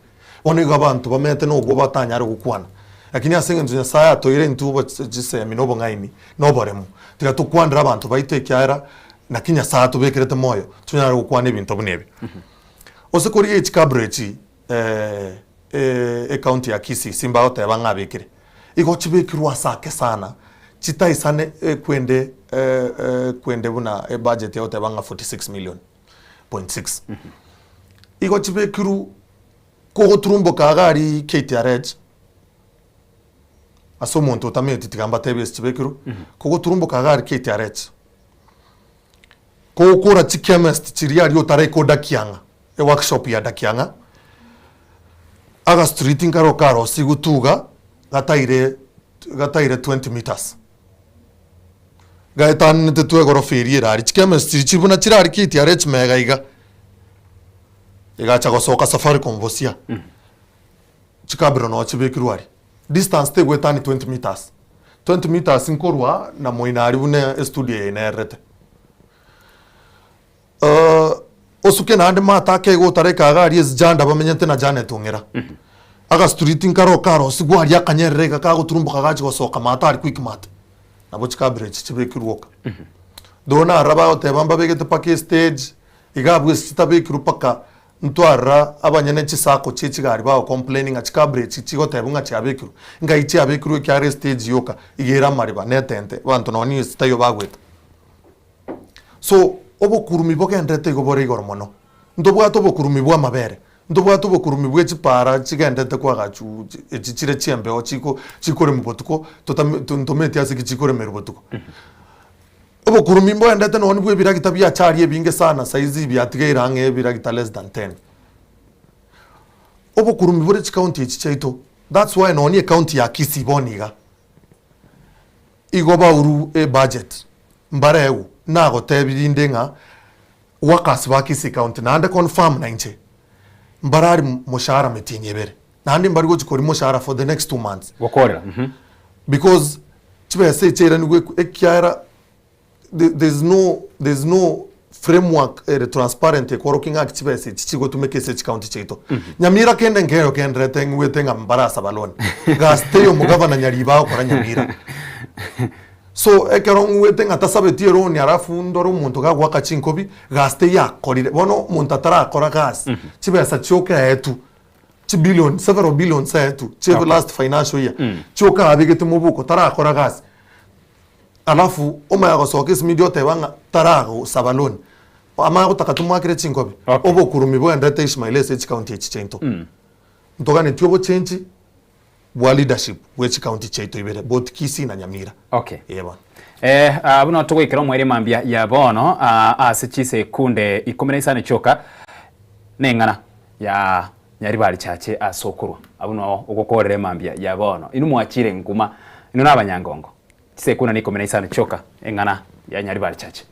Bono igo abanto bamenyete nobwoba batanyare gokwana. Lakini ase eng'encho Nyasaye atoeire intwe obo chisemi na obong'aini na oboremu, tiga tokwanere abanto baito ekiagera naki Nyasaye atobekerete moyo tonyare gokwana ebinto buna ebi. Ose korigia chikabro echi ecounty ya Kisii simba goteba ng'a abekire, igo chibekirwe ase ake sana chitaisane ekwende ekwende buna ebudget egoteba ng'a 46 million point six. Igo chibekirwe kogoturumboka iga aria KTRH ase omonto otameti tiga mbatebie ase chibekirwe, kogoturumboka iga aria KTRH, kogokora chichemist chiria aria otaraika odakiang'a. Eworkshop ya Dakiang'a, agastreet nkaro karosigwe tuga gataire gataire 20 metres. Gaetananete tu egorofa eria ere aria, chichemist chiria chiri buna chire aria KTRH mega iga, egacha gosoka Safaricom bosia, chikabiro noo chibekirwe aria. Distance tegoetania 20 metres, 20 metres nkorwa na moino aria buna estudio eye nererete. Osuke naende mata ake igo otareka iga aria esijanda bamenyete na Janet Ong'era. Agastreet nkaro karosigwe aria akanyerera iga kagoturumboka gachi gosoka mata aria Quickmart. Nabo chikabira echi chibekirwe oka. Though narora bagoteba mbabegete mpaka estage, iga abwo ase chitabekirwe mpaka ntwarora abanyene chisacco chie chigari bago complain ng'a chikabira echi chigotebwa ng'a chiabekirwe. Ngai chiabekirwe ekiagera estage yoka iga ere amariba na etente abanto nonye ase taiyo bagoeta. So, obokurumi bogenderete igo bore igoro mono. Ntobwate obokurumi bw'amabere, ntobwate obokurumi bwe chipaara chigenderete koagachwa echi chire chi'embeo chiko chikoremwa botuko, totame ntometi ase ki chikoremerwa botuko. Obokurumi mboenderete nonye bwa ebiragita biacharia ebinge sana saizi biatigaire ang'e ebiragita less than ten. Obokurumi bore chikaunti echi chiaito, that's why nonye ecounty ya Kisii bono iga, Igo bauru ebudget mbaregwe nagotebi rinde ng'a workers ba Kisii county naende confirm nainche mbarari moshahara metienyi ebere naende mbari gochi koria moshahara for the next 2 months. Gokorera mhm. Because chibesa echi chiairanigwe ekiagera there's no there's no framework ere transparent ekorokia ng'aki chibesa echi chigotumeka ase chicounty chiaito. Nyamira kende nkero kenderete ng'wete ng'a mbarasaba loan. Gasi teiyo omogavana Nyaribo agokora Nyamira. So ekero ng'wete ng'a tasabeti eloan alafu ndore omonto gagoaka chinkobi, gasi teiyo akorire. Bono omonto atarakora gasi, chibesa chioka aetwe, chibillion, several billions aetwe, chia last financial year, chioka abegete mobuko tarakora gasi. Alafu omanye gosoka esimidi oteba ng'a taragosaba loan, amanye gotaka tomoakere chinkobi, obokurumi boenderete Ishmael ase echicounty echi chiaito. Ntoganetie obochenchi bwa leadership bwe chicounty chiaito ibere both Kisii na Nyamira. Okay. Ee bono. Eh, ah, buna togoikera omoerio mambia ya bono ah, ase chisekunde ikomi na isano chioka neng'ana ya Nyaribari chache ase okorwa abwo noo ogokorera emambia ya bono inwe mwachire nkuma inwe nabanyangongo Chisekunda na ikomi na isano chioka eng'ana ya Nyaribari Church.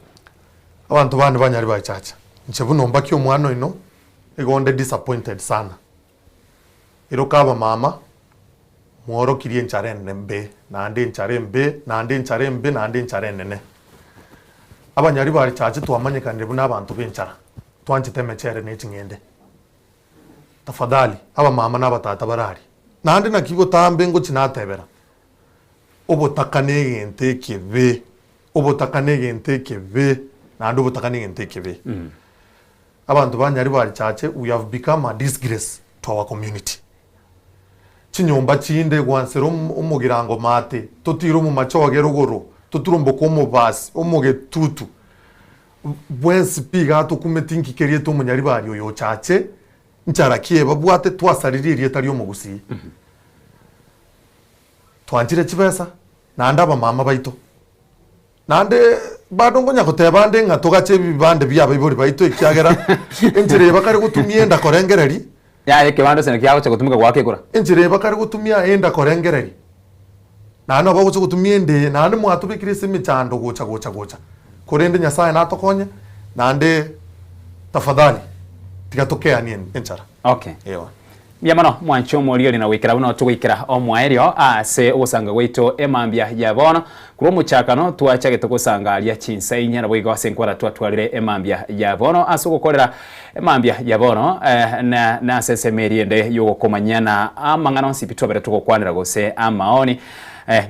Abanto bane ba Nyaribari Church, inche buna ombaki omwana oino, igo onde disappointed sana. Iroka abamama, mworokirie enchara enene mbe, naende enchara embe, naende enchara embe, naende enchara enene. Abanyaribari Church twamanyekanire buna abanto b'enchara, twanchete emechere ne ching'ende. Tafadhali, abamama na abatata bare aria, naende naki botambe ngochi natebera, Obotaka negento ekebe, obotaka negento ekebe. Naende obotaka negento ekebe. Abanto ba Nyaribari Chache we have become a disgrace to our community. Chinyomba chinde gwansera omogirango maate, totire omomachoge rogoro, toturumboke omobasi, omogetutu, bwensi pi iga tokumeti nki keriete omonyaribari oyo ochache, nchara ki ebabwate twasaririe erieta ri'omogusii. Twanchire chibesa, naende abamama baito. Naende bado nkonya goteba ande ng'a togache ebibande bi'abaibori baito, ekiagera enchera eye bakare gotumia enda korengereria. Yaya ekebande ase naki agocha gotumeka goaka ekura. Enchera eye bakare gotumia enda korengereria, naende nabo bagocha gotumia enda eye, naende mwatobekire ase emechando gocha gocha gocha. Korende Nyasaye natokonye, naende tafadhali tiga tokeanie enchara. Okay. Ewa. Mbuya mono mwanche omoriori na goikera buna togoikera omoerio ase ogosanga gwaito emambia ya bono. Korwa omochakano twachagete gosanga aria chinsa inye naboigo ase enkwana twatwarire emambia ya bono ase ogokorera emambia ya bono na nase ensemo eria ende yogokomanyia na amang'ana onsi pi twabere togokwanera gose amaoni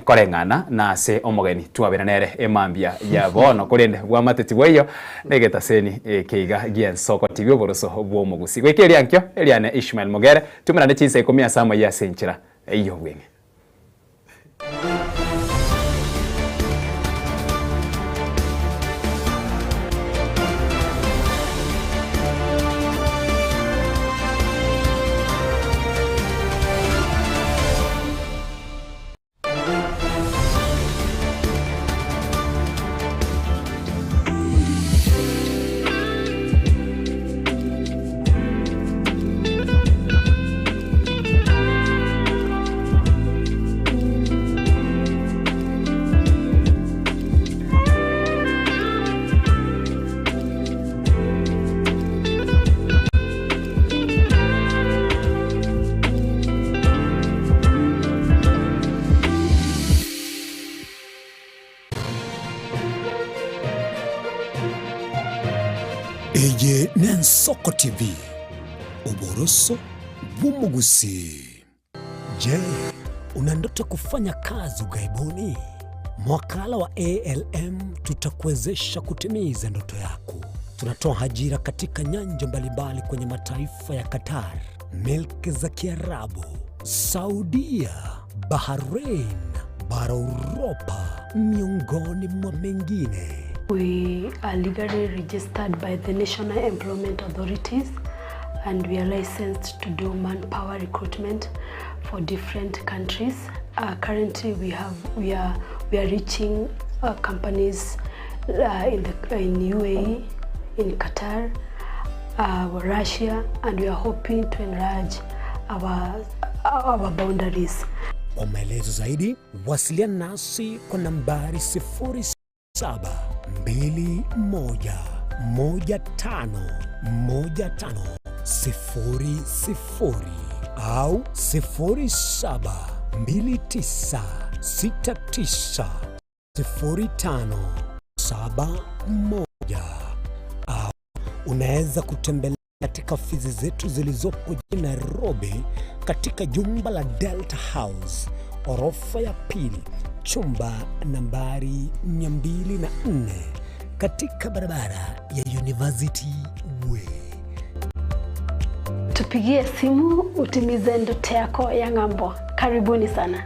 nkoreng'ana nase omogeni twabere nere emambia ya bono korende bwamate tibwaiyo negetaseni eke iga gi'ensoko tibia oboroso bw'omogusi. Goika eria nkio eriane Ishmael Mogere, tumerane chinsa ikomi ase amayia ase enchera y'obweng'e. Eye n'Ensoko TV, oboroso bw'omogusii. Je, una ndoto kufanya kazi ughaibuni? Mwakala wa ALM tutakuwezesha kutimiza ndoto yako. Tunatoa ajira katika nyanja mbalimbali kwenye mataifa ya Qatar, milki za Kiarabu, Saudia, Bahrain, bara Uropa, miongoni mwa mengine. We are legally registered by the National Employment Authorities and we are licensed to do manpower recruitment for different countries. Uh, currently we have we are we are reaching uh, companies uh, in the in UAE, in Qatar, uh, Russia and we are hoping to enlarge our our boundaries. Kwa maelezo zaidi wasiliana nasi kwa nambari 0721151500 au 0729690571 au unaweza kutembelea katika ofisi zetu zilizopo jijini Nairobi katika jumba la Delta House orofa ya pili chumba nambari 204 katika barabara ya University Way. Tupigie simu utimize ndoto yako ya ng'ambo. Karibuni sana.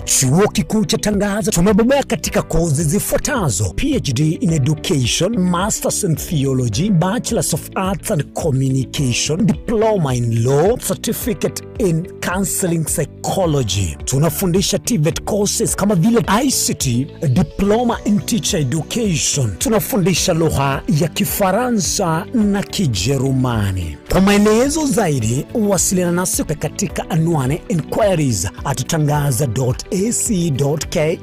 Chuo Kikuu cha Tangaza tumebobea katika kozi zifuatazo: PhD in Education, Masters in Theology, Bachelors of Arts and Communication, Diploma in Law, Certificate in Counseling Psychology. Tunafundisha TVET courses kama vile ICT, Diploma in Teacher Education. Tunafundisha lugha ya Kifaransa na Kijerumani. Kwa maelezo zaidi, wasiliana nasi katika anwani inquiries at tangaza.ac.ke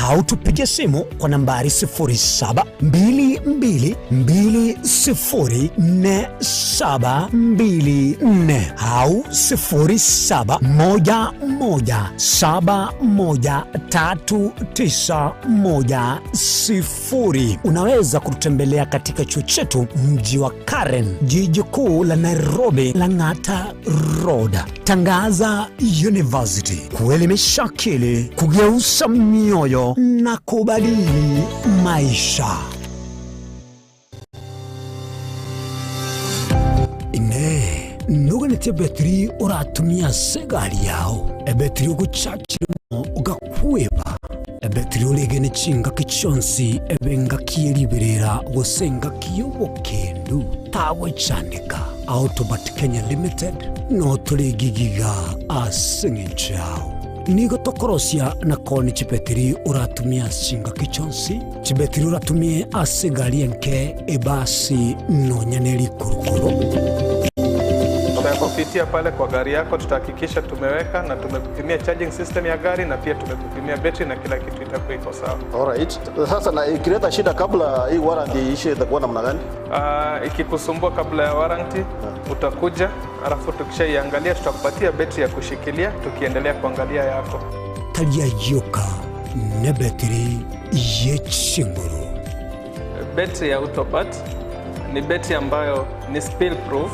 au tupige simu kwa nambari 0722204724 au 0711713910. Unaweza kututembelea katika chuo chetu mji wa Karen, jiji kuu la Nairobi, Lang'ata Road. Tangaza University, kuelimisha akili, kugeuza mioyo na kubadili maisha. Inee! Noganetie ebetiri oratumie ase egari yao, ebetiri ogochachiremo ogakweba, ebetiri oregene chingaki chionsi ebe engaki ye riberera gose engaki y'obokendu? Tagochandeka. Autobat Kenya Limited notore egigiga ase engencho yao. Nigo tokorosia na koonia chibetiri oratumie ase chingaki chionsi, chibetiri oratumie ase egari enke, ebasi, nonya ne rikurukuru. Tutakupitia pale kwa gari yako, tutahakikisha tumeweka na tumekupimia charging system ya gari na pia tumekupimia betri na kila kitu itakuwa iko sawa. Alright. Sasa na ikileta shida kabla hii warranty iishe itakuwa namna gani? Uh, ikikusumbua kabla ya warranty utakuja, alafu tukishaiangalia tutakupatia betri ya kushikilia tukiendelea kuangalia yako. Tari ayio ka nebetiri ye chinguru. Betri ya Autobat ni betri ambayo ni spill proof,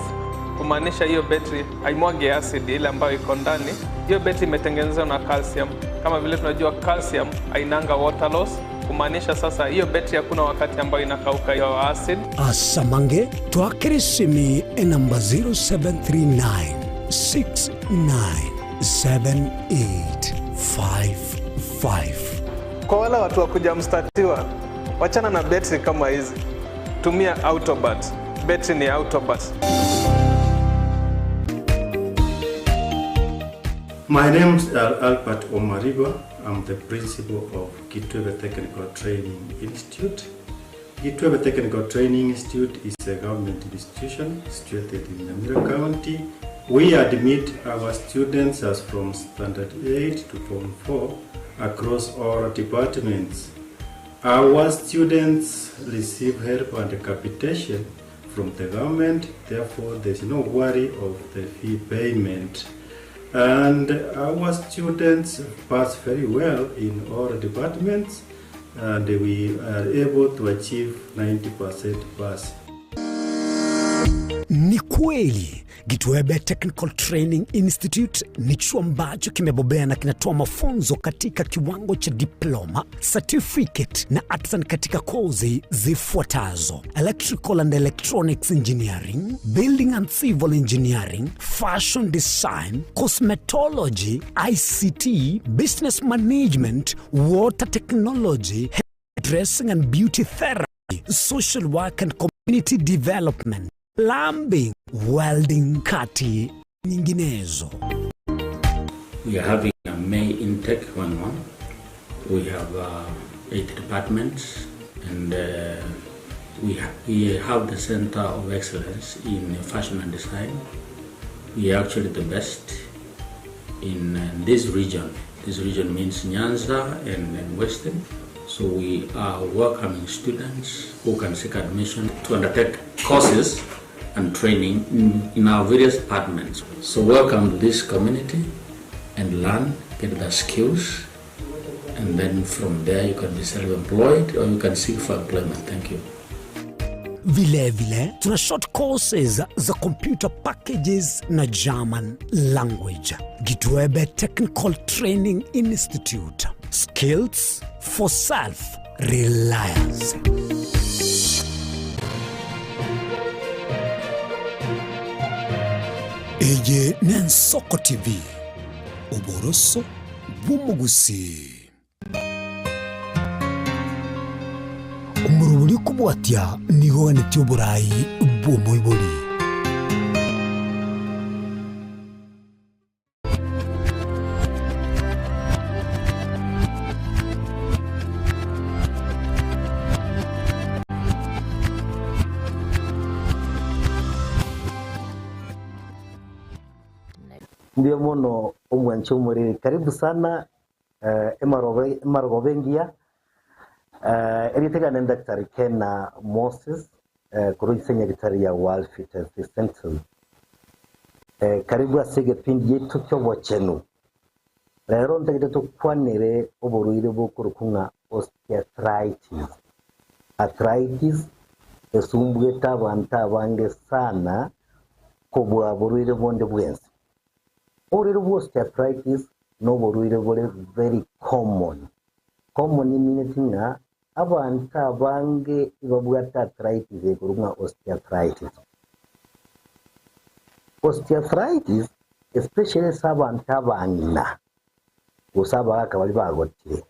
kumaanisha hiyo betri haimwagi acid ile ambayo iko ndani. Hiyo betri imetengenezwa na calcium. Kama vile tunajua calcium hainanga water loss, kumaanisha sasa hiyo betri hakuna wakati ambayo inakauka hiyo acid. Asamange twakere esimi enamba 0739 697855. Kwa wale watu wa kuja mstatiwa, wachana na betri kama hizi, tumia Autobat. Betri ni Autobat. My name is Albert Omariba. I'm the principal of Kitwebe Technical Training Institute. Kitwebe Technical Training Institute is a government institution situated in Nyamira County. We admit our students as from Standard 8 to Form 4 across all departments. Our students receive help and capitation from the government, therefore there's no worry of the fee payment. And our students pass very well in all departments and we are able to achieve 90% pass. Ni kweli Gitwebe Technical Training Institute ni chuo ambacho kimebobea na kinatoa mafunzo katika kiwango cha diploma, certificate na artisan katika kozi zifuatazo: electrical and electronics engineering, building and civil engineering, fashion design, cosmetology, ICT, business management, water technology, dressing and beauty therapy, social work and community development, plumbing, welding, kati nyinginezo. We are having a May intake going on. We have 8 departments and we, ha we have the Center of Excellence in Fashion and Design. We are actually the best in this region. This region means Nyanza and, and Western. So we are welcoming students who can seek admission to undertake courses and training in, in our various departments. So welcome to this community and learn, get the skills, and then from there you can be self-employed or you can seek for employment. Thank you. Vilevile tuna short courses za computer packages na German language. Gitwebe Technical Training Institute. Skills for self reliance. Eye n'Ensoko TV, oboroso bw'omogusii. Omorobori okobwatia nigo oganetie oborai bw'omoibori. Mbuya mono omwanche omoriri karibu sana eh, emarobe emarogoba engiya eh, erieta riane ni Daktari Kena Moses eh, korwa ase nyagetari ya World Fitness Center eh, karibu ase egepindi giaito kia obochenu rero ntagete tokwanere oborwaire bokorokwa ng'a osteoarthritis arthritis esumbwete abanto abange sana kobua borwaire bonde bwensi. Oborwaire bwa osteoarthritis noborwaire bore very common. Common emineti ng'a abanto abange ibabwate arthritis ekorwa ng'a osteoarthritis. Osteoarthritis especially ase abanto abang'ina gose abagaka baria bagotire,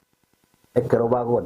ekero bagotire.